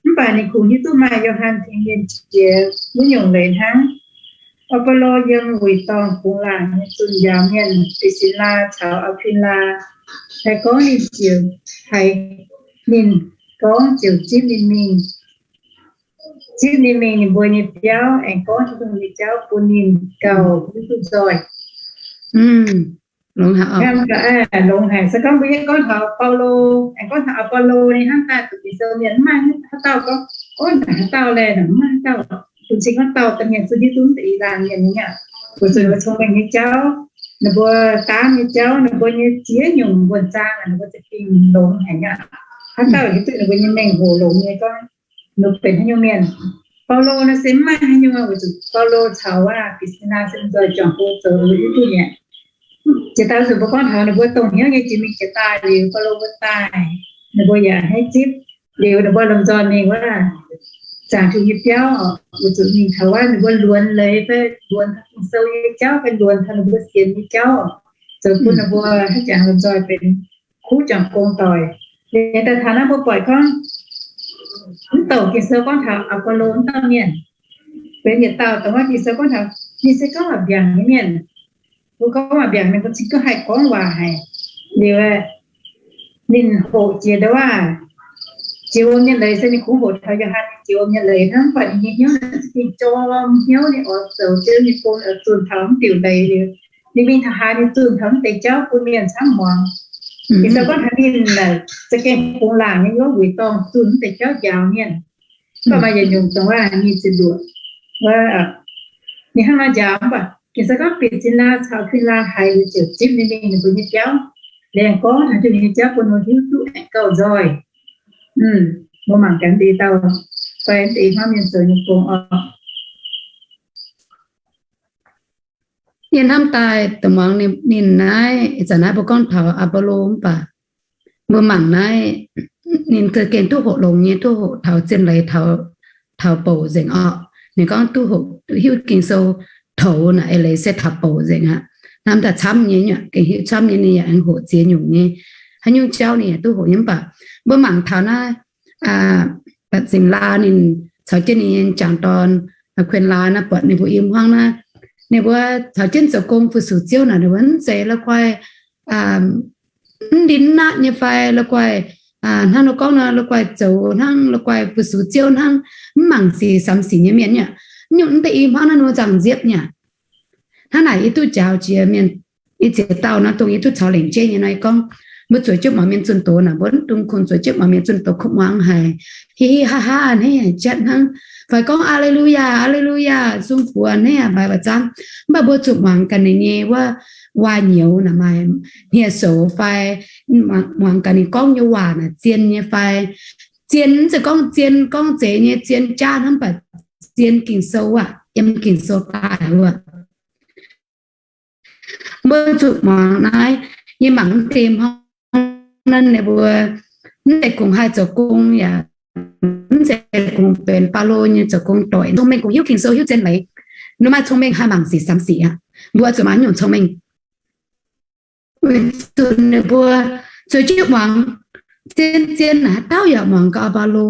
Mv baac ninh kungx hiuv duqv maaih Yo^han tengx mienh jiex wuov nyungc leiz hnangv. Apollo yiem wuic dorngh kungx laangc nyei zunh njaaux mienh. Bi^sin^laa caux Aa^kuin^laa haih gorngv ninh ziouc, haih ninh gorngv ziouc zipv ninh mingh. Zipv ninh mingh ninh mbuo nyei biauv, aengx gorngv Tin-Hungh nyei jauv bun ninh gauh hiuv duqv nzoih. Longx haic. Se gorngv mbuo yie gorngv taux Baulo, aengx gorngv taux Apollo ninh hnangv daaih zuqc Ging-Sou mienh mv maaih haaix dauh gorngv, ov, naaic haaix dauh laeh, naaic mv maaih haaix dauh. Bun cing haaix dauh da'mienh zunh hiuv duqv mv deix i laanh mienh nyei aqv. Weic zuqc ninh mbuo cong-mengh nyei jauv, ninh mbuo daav nyei jauv, ninh mbuo nyei ziex nyungc wuonh zaang, ninh mbuo za'gengh longx haic nyei aqv. Haaix dauh hiuv duqv ninh mbuo nyei mengh hoc longx nyei gorngv ninh benx haaix nyungc mienh. Baulo naaiv se mv maaih haaix nyungc, weic zuqc Baulo caux aac Bi^sin^laa se nzoih juangc gong zoux hiuv duqv mi'aqv. Jiex daaih zuqc mbuo gorngv taux ninh mbuo dongh hnyouv nyei jiex mingh jiex daaih liuz, Baulo mbuo daaih, ninh mbuo yaac hneiv zipv. Liuz ninh mbuo lomh nzoih mingh wuov zaangc Tin-Hungh nyei biauv, weic zuqc mingh taux wuov ninh mbuo luonx leiz fai luonx taux Ging-Sou nyei jauv fai luonx taux ninh mbuo sienx nyei jauv, zoux bun ninh mbuo haiz jangx lomh nzoih benx kuv jangc gong doic. Liuz daaih taux naaiv mbuo buatc gorngv, mv douc Ging-Sou gorngv taux Apolo wuov dauh mienh, benx yietc dauh dongh wuov Ging-Sou gorngv taux ninh se gorngv waac mbiaangc nyei mienh. Mbuo gorngv waac mbiaangc ninh mbuo za'gengh haih gorngv waac haic. Liuz ninh hoqc jiex ndau wuov, jiex wuom nyei leiz se ninh kungx hoqc taux Yo^han nyei jiex wuom nyei leiz hnangv, mv baac ninh nyei hnyouv za'gengh jorm hnyouv, ninh oix zoux Ziouv nyei gong, oix zunh taux mv diuc leiz liuz, ninh mingh taux haaix ninh zunh taux mv deix jauv bun mienh camv muangx. Ging-Sou gorngv taux ninh za'gengh kungx laangc nyei wuov wuic dorngh zunh mv deix jauv njaaux mienh. Mv baac maaih yietc nyungc dongh wuov ninh ziepc luoqc, ninh hnangv nor njaaux, mv baac Ging-Sou gorngv Bitc-Zin^laa caux Kuin^laa haiz liuz ziouc zipv ninh mingh ninh mbuo nyei biauv, laengz gorngv taux Tin-Hungh nyei jauv bun ninh mbuo hiuv duqv aengx gauh nzoih. Mbuo mangc gaax deix dauh fai deix hnangv mienh zoux nyei gong oc. Yie hnamv daaih dongh muangx ninh naaiv, ih zanc naaiv mbuo gorngv taux Apolo mv baac mbuo mangc naaiv, ninh za'gengh duqv hoqc longx nyei, duqv hoqc taux zien leiz, taux bouc nzengc orqc. Ninh gorngv duqv hoqc hiuv Ging-Sou toux naaic eix leiz se taux bouc nzengc aqv. Hnamv daaih camv nyei, gengh hiuv camv nyei, ninh yaac aengx hoqc ziex nyungc nyei. Haaix nyungc jauv ninh yaac duqv hoqc nyei. Mv baac mbuo mangc taux naaiv Bitc-Zin^laa ninh caux jienv ninh nyei jangc dorn Kuin^laa naaiv, buatc ninh mbuo i hmuangv naaiv, ninh mbuo caux jienv zoux gong fu-sux Ziouv naaic, ninh mbuo mv zeiz la'guaih mv ndin mv natv nyei fai la'guaih hnangv nor gorngv nor la'guaih zoux hnangv, la'guaih fu-sux Ziouv hnangv, mv mangc sic samx sic nyei mienh aqv. Nyungc mv deix i hmuangv naaiv ninh mbuo nzangc nziepv nyei aqv. Hnangv naaic yie duqv njaaux jiex mienh, yie ziex dauh nor dongh yie duqv caux lengc jeiv nyei nor, yie gorngv mbuo zueiz jienv muangx mienh zunh doz naaic, mbuo mv dungx kungx zueiz jienv muangx mienh zunh doz kuv muangx haic, hi hi ha ha hneiv haic jatv hnangv, fai gorngv Aa^le^lu^yaa, Aa^le^lu^yaa, sung buoz hneiv haic, mbaix mbaih zaangv. Mv baac mbuo zuqc muangx gaax ninh nyei wuov waac-nyouz naaic, maaih hniev-soux fai muangx gaax ninh gorngv nyei waac naaic zien nyei fai. Zien mv zeiz gorngv zien gorngv zeiz nyei zien jaav hnangv, mv baac zien Ging-Sou aqv, yiem Ging-Sou daaih wuov. Mbuo zuqc muangx naaiv, yie mangc mv deix hnangv naaiv ninh mbuo mv zeiz kungx haih zoux gong yaac mv zeiz kungx benx Baulo nyei zoux gong doic, cong-mengh kungx hiuv Ging-Sou hiuv zien leiz. Ninh maaih cong-mengh haih mangc sic samx sic aqv. Mbuo zuqc maaih nyungc cong-mengh. Weic zuqc ninh mbuo zueiz jienv muangx, zien zien naaic haaix dauh yaac muangx gaax Baulo.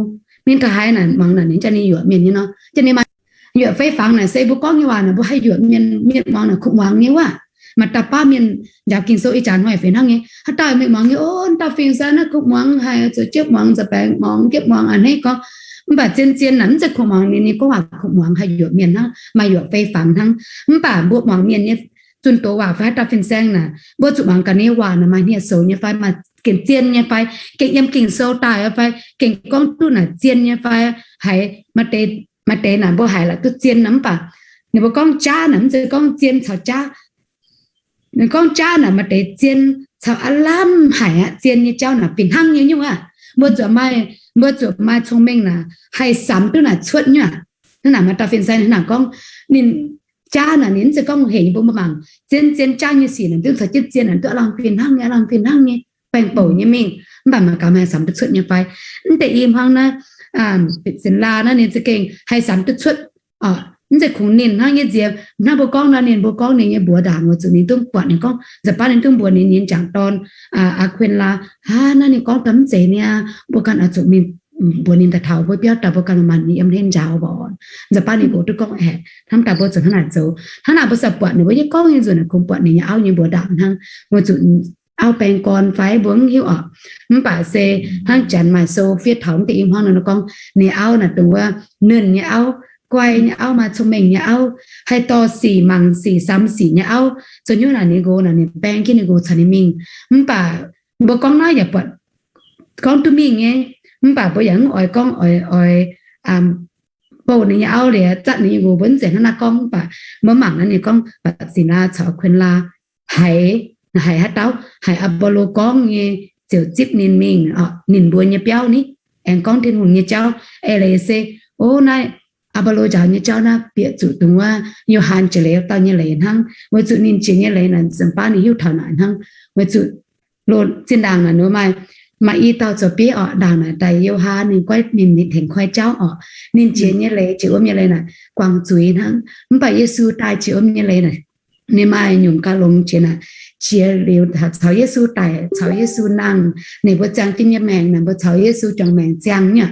Ninh taux haaix naaic muangx naaic ninh jaa ninh yuoqc mienh nyei nor, jaa ninh maaih yuoqc fei fangx naaic se mbuo gorngv nyei waac naaic mbuo haih yuoqc mienh, mienh muangx naaic kuv muangx nyei wuov. Maaih dauh baav mienh njaaux Ging-Sou ih jaax hnoi fih hnangv nyei, haaix dauh mingh muangx nyei, o, dauh fingx saeng naaiv kuv muangx haic, zueiz jienv muangx, nza'baengx muangx, jienv muangx a'hneiv gorngv. Mv baac zien zien naaic mv zeiz kuv muangx, ninh nyei gorngv waac kuv muangx haih yuoqc mienh hnangv, maaih yuoqc fei fangx hnangv. Mv baac mbuo muangx mienh nyei zunh doz waac fai haaix dauh fin-saeng naaic, mbuo zuqc muangx gaax ninh nyei waac naaic maaih hniev-soux nyei fai, maaih gengh zien nyei fai, gengh yiem Ging-Sou daaih fai, gengh gorngv duqv naaic zien nyei fai. Haiz maaih deix, maaih deix naaic mbuo haiz la'duqv zien naaic mv baac ninh mbuo gorngv jaav naaic mv zeiz gorngv zien caux jaav. Ninh gorngv jaav naaic maaih deix zien caux aav lamh haic aqv. Zien nyei jauv naaic fih hnangv nyei nyungc aqv. Mbuo zuqc maaih, mbuo zuqc maaih cong-mengh naaic haih samx duqv naaic cuotv nyungc aqv. Hnangv naaic maaih dauh fin-saeng hnangv naaic gorngv, ninh jaav naaic ninh mv zeiz gorngv hec nyei bun mbuo mangc. Zien zien jaav nyei sic naaic duqv caux jienv zien naaic duqv aav lamh fih hnangv nyei, aav lamh fih hnangv nyei, baengh bouc nyei mingh. Mv baac mangc gaax haih samx duqv cuotv nyei fai. Mv deix i hmuangv naaiv, Bitc-Zin^laa naaiv ninh za'gengh haih samx duqv cuotv. Mv zeiz kungx ninh hnangv nyei nziex hnangv mbuo gorngv nor, ninh mbuo gorngv ninh nyei mbuox ndaangc weic zuqc ninh duqv buatc ninh gorngv nza'baav ninh duqv mbuox ninh nyei jangc dorn Aa^kun^laa, hnangv ninh gorngv daaih mv zeiz niaa, mbuo ganh oix zuqc mingh mbuox ninh daaih taux mbuo biauv daaih, mbuo ganh maaih ninh yiem hlen njaaux mborqc. Nza'baav ninh mbuox duqv gorngv aeqv, hnamv daaih mbuo zuqc hnangv naaic zoux. Hnangv naaic mbuo sa buatc ninh mbuo nyei gorngv nyei nzunc naaic kungx buatc ninh nyei auv nyei mbuox ndaangc hnangv, weic zuqc auv baeng gorn fai mbuo mv hiuv orqc. Mv baac se hnangv janx maaih sou fiev taux mv deix i hmuangv nor gorngv, ninh auv naaic dongh wuov nernh nyei auv, guai nyei auv, maaih cong-mengh nyei auv, haih dorh sic mangc sic samx sic nyei auv. Zoux nyungc naaic ninh nqox naaic ninh baeng jienv ninh nqox caux ninh mingh. Mv baac mbuo gorngv naaiv yaac buatc gorngv duqv mingh nyei, mv baac mbuo yaac mv oix gorngv oix, oix bouh ninh nyei auv liuz zatv ninh nyei nqox, mbuo mv zeiz hnangv naaiv gorngv. Mv baac mbuo mangc naaiv ninh gorngv Bitc^Zin^laa caux Kuin^laa haiz, haiz haaix dauh, haiz Aa^mbo^lo gorngv nyei ziouc zipv ninh mingh ninh mbuo nyei biauv ni, aengx gorngv Tin-Hungh nyei jauv. Eix leiz se, o, naaiv Aa^mbo^lo njaaux nyei jauv naaiv bieqc zuqc dongh wuov Yo^han jiex leiz dauh nyei leiz hnangv, weic zuqc ninh jiex nyei leiz naaic nzunc baav ninh hiuv taux naaic hnangv, weic zuqc loz zinh ndaangc naaic ninh maaih maaih i dauh zoux bieiv orqc, ndaangc naaic daaih Yo^han ninh goiv ninh, ninh tengx koi jauv orqc. Ninh jiex nyei leiz, jiex wuom nyei leiz naaic guangc zuiz hnangv. Mv baac Yesu daaih jiex wuom nyei leiz naaic, ninh maaih nyungc gauh longx jiex naaic, jiex liuz caux Yesu daic, caux Yesu nangh, ninh mbuo ziangh jienv nyei maengc, ninh mbuo caux Yesu juangc maengc ziangh nyei.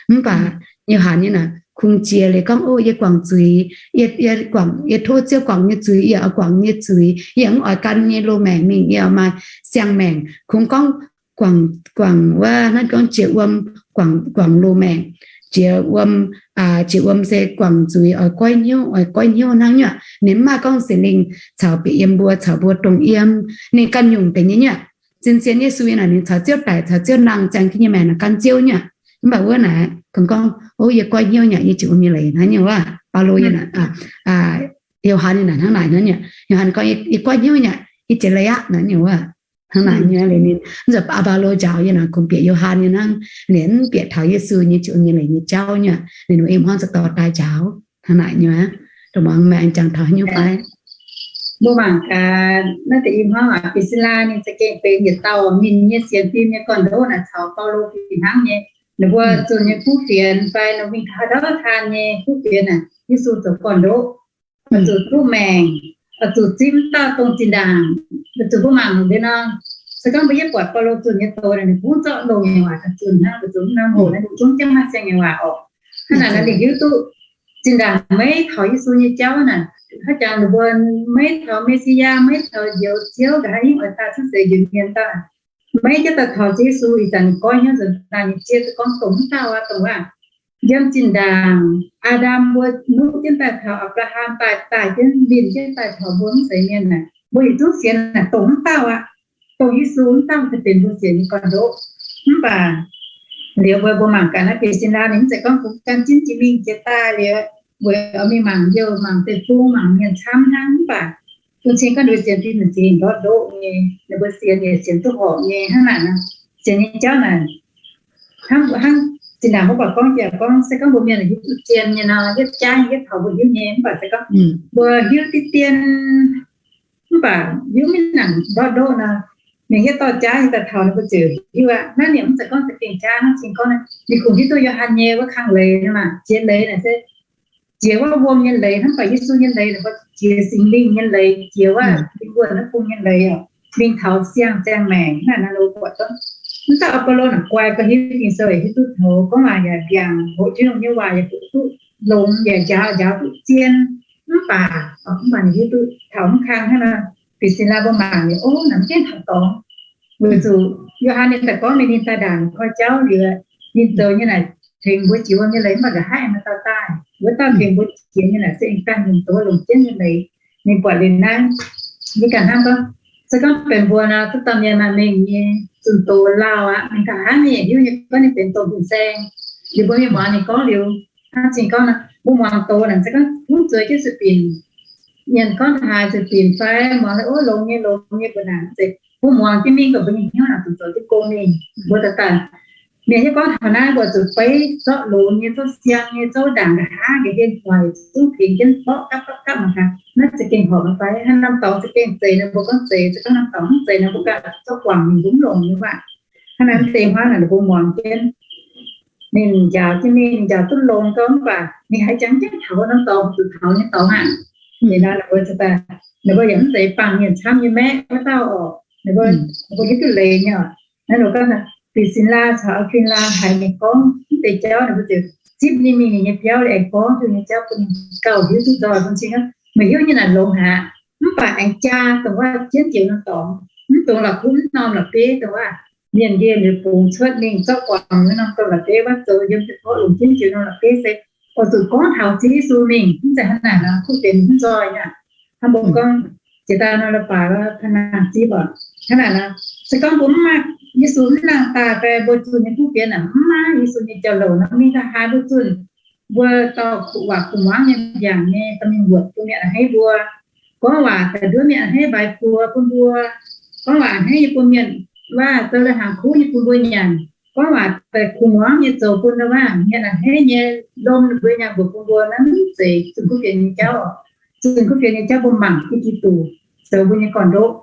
Mv baac Yo^han nyei naaic kungx jiex liuz gorngv, Ov, yie guangc zuiz, yie, yie guangc, yie tov Ziouv guangc nyei zuiz, yie oix guangc nyei zuiz, yie mv oix gan nyei loz-maengc mingh, yie oix maaih siang-maengc. Kungx gorngv guangc, guangc wuov hnangv, gorngv jiex wuom, guangc, guangc loz-maengc, jiex wuom, jiex wuom se guangc zuiz, oix goiv hnyouv, oix goiv hnyouv hnangv nyei. Ninh mv maaih gorngv Singx Lingh caux bieqc yiem mbuo, caux mbuo dongh yiem. Ninh ganh nyungc deix nyei nyei. Zien-zien Yesu yie naaic ninh caux Ziouv daic, caux Ziouv nangh, ziangh jienv nyei maengc naaic gan Ziouv nyei. Mv baac wuov naaic kungx gorngv, Ov, yie goiv hnyouv nyei, yie jiex wuom nyei leiz hnangv nyei wuov. Baulo yie naaic, Yo^han yie naaic hnangv naaic hnangv nyei. Yo^han gorngv, Yie goiv hnyouv nyei, yie jiex leiz aqv hnangv nyei wuov. Hnangv naaic nyei liuz ninh, mv zuqc Baulo njaaux yie naaic kungx bieqc Yo^han nyei hnangv. Ninh mv bieqc taux Yesu nyei jiex wuom nyei leiz nyei jauv nyei. Ninh mbuo im hnangv za'gengh daaih njaaux hnangv naaic nyei. Dongh muangx meih aengx jangx taux haaix nyungc fai? Mbuo mangc gaax naaiv deix i hmuangv aac, Briscilla ninh za'gengh benx yietc dauh ninh nyei sienx fim nyei gorn-ndoqv naaic caux Baulo fih hnangv nyei. Ninh mbuo zunh nyei kuv fienx fai ninh mingh taux haaix dauh taan nyei kuv fienx naaic, Yesu zoux gorn-ndoqv, oix zuqc duqv maengc, oix zuqc zipv wuov dauh dongh zinh ndaangc. Oix zuqc mbuo mangc liuz nor, se gorngv mbuo yietv buatc Baulo zunh nyei doz naaic, ninh mbuo zorqv longx nyei waac daaih zunh hnangv, oix zuqc mv norm hoc naaiv ninh zungv jienv maaih siang nyei waac orqc. Hnangv naaic naaiv ninh hiuv duqv zinh ndaangc maiv taux Yesu nyei jauv naaic, haaix jangx ninh mbuo maiv taux Messiah, maiv taux Njoux Ziouv, nqa'haav hingv oix daaih cuotv seix njoux mienh daaih, maiv jienv daaih taux Yesu. Ih zanc ninh goiv hnyouv nzuonx daaih nyei jiex se gorngv dongh wuov dauh aqv, dongh wuov yiem zinh ndaangc Aa^ndam mbuo nuqv jienv daaih taux Apc^laa^ham daaih, daaih jienv linh jienv daaih taux mbuo mv zeiz mienh naaic, mbuo yietc zungv sienx naaic dongh wuov dauh aqv. Dongh Yesu wuov dauh se benx mbuo sienx nyei gorn-ndoqv. Mv baac liuz mbuo, mbuo mangc gaax naaiv Briscilla ninh mv zeiz gorngv kungx gan jienv jiex mingh jiex daaih liuz, weic oix mingh mangc youh, mangc deic-bung, mangc mienh camv hnangv. Mv baac bun cing gorngv ninh mbuo sienx fim naaic zingh ndortv ndoqv nyei, ninh mbuo sienx yaac sienx duqv horpc nyei hnangv naaic. Sienx nyei jauv naaic hnangv, hnangv zinh ndaangc mbuo buatc gorngv jiex gorngv se gorngv mbuo mienh hiuv duqv zien nyei nor, yietv jaav yietv taux mbuo hiuv nyei. Mv baac se gorngv mbuo hiuv diqv dien, mv baac hiuv maiv nangc ndortv ndoqv nor, mienh yietv dorh jaav nyei daaih taux ninh mbuo ziouc hiuv aqv. Naaiv ninh mv zeiz gorngv za'gengh jaav hnangv cing gorngv, ninh kungx hiuv duqv Yo^han nyei wuov kang leiz naaic, jiex leiz naaic se jiex wuov wuom nyei leiz hnangv, mv baac Yesu nyei leiz naaic, jiex Singx Lingh nyei leiz, jiex wuov lingh wuonh naaiv bung nyei leiz oc, mingh taux siang ziangh maengc naaic. Naaiv lo buatc gorngv mv dauh Apollo naaic guai gauh hiuv Ging-Sou, hiuv duqv taux gorngv waac yaac mbiaangc, hoqc jienv longx nyei waac yaac hoqc duqv longx, yaac njaaux njaaux duqv zien. Mv baac, mv baac ninh hiuv duqv taux mv kang hnangv nor, Briscilla mbuo mangc nyei, ov, naaic mv gaengh taux dorngx. Weic zuqc Yo^han ninh daaih gorngv ninh, ninh daaih ndaangc koi jauv liuz, ninh zoux nyei naaic tengx mbuo jiex wuom nyei leiz, mv baac nqa'haav aengx maaih dauh daaih. Wuov dauh tengx mbuo jiex nyei naaic se aengx ganh nyungc doz longc jienv nyei leiz. Ninh buatc liuz naaiv, yie ganh hnamv gorngv, se gorngv benx mbuo nor, duqv dauh mienh maaih mengh nyei zunh doz lauh aqv. Ninh nqa'haav mingh hiuv nyei gorngv ninh benx dongh fin-saeng. Liuz mbuo mingh muangx ninh gorngv liuz, hnangv cing gorngv nor, mbuo muangx doz naaic se gorngv mv zueiz jienv zuqc binc, mienh gorngv haaix zuqc binc fai muangx la'o longx nyei longx nyei mbuo naaic zeiz mbuo muangx jienv mingh, mbuo nyei hnyouv naaic zuqc zoux jienv gong mingh. Mbuo daaih daaih, mienh yie gorngv taux naaiv mbuo zuqc beiv zorqv longx nyei, zorqv siang nyei, zorqv ndaangc nqa'haav nqa'hien hoic zungv tengx jienv mborqv gapv gapv gapv mangc gaax, naaiv za'gengh horpc maiv fai? Hnangv norm dorngx za'gengh zeiz nor mbuo gorngv zeiz, se gorngv norm dorngx mv zeiz nor mbuo ganh zorqv guangc mingh mbuo mv longx nyei waac. Hnangv naaic mv deix hnangv naaic mbuo muangx jienv ninh njaaux jienv mingh, ninh njaaux duqv longx gau, mv baac ninh haiz jangx jienv taux norm dorngx, zuqc taux nyei dorngx aqv. Ninh nor ninh mbuo, ninh mbuo yaac mv zeiz bangc mienh camv nyei maeqv wuov dauh oc. Ninh mbuo, ninh mbuo hiuv duqv leiz nyei oc. Naaiv ninh gorngv, Briscilla caux Akwila haiz ninh gorngv mv deix jauv, ninh mbuo ziouc zipv ninh mingh ninh nyei biauv liuz aengx gorngv ninh nyei jauv bun ninh gauh hiuv duqv nzoih bun cing aqv. Meih hiuv nyei naaic longx haic, mv baac aengx jaa dongh wuov jienv jiex norm dorngx, mv dungx la'kuqv mv norm la'bieiv dongh wuov mienh ndie liuz bungx cuotv mingh zorqv guangc wuov norm dorngx la'bieiv wuov, zoux yiem deix porv longc jienv jiex norm la'bieiv se oix zuqc gorngv taux Ziouv Yesu mingh. Mv zeiz hnangv naaic nor kuv benx mv nzoih aqv. Hnangv mbuo gorngv jiex daaih nor, la'baaix wuov pa'nangh zipv oc. Hnangv naaic nor, se gorngv mbuo mv maaih Yesu mv nangh daaih fai mbuo zunh nyei kuv fienx naaic mv maaih Yesu nyei jauv-louc nor, mingh daaih haaix mbuo zunh, mbuo dauh kuv waac kuv muangv nyei mbiaangc nyei dorh mingh wuotc bun mienh a'hneiv mbuo. Gorngv waac daaih nduov mienh a'hneiv mbaix buoz bun mbuo. Gorngv waac a'hneiv nyei bun mienh waac zoux lai-hnaangx kuv nyei bun mbuo nyanc. Gorngv waac daaih kuv muangv nyei zoux bun waac mienh a'hneiv nyei lomh ninh mbuo nyanc mbuox bun mbuo. Naaiv mv zeiz zunh kuv fienx nyei jauv oc. Zunh kuv fienx nyei jauv mbuo mangc Giduc zoux mbuo nyei gorn-ndoqv.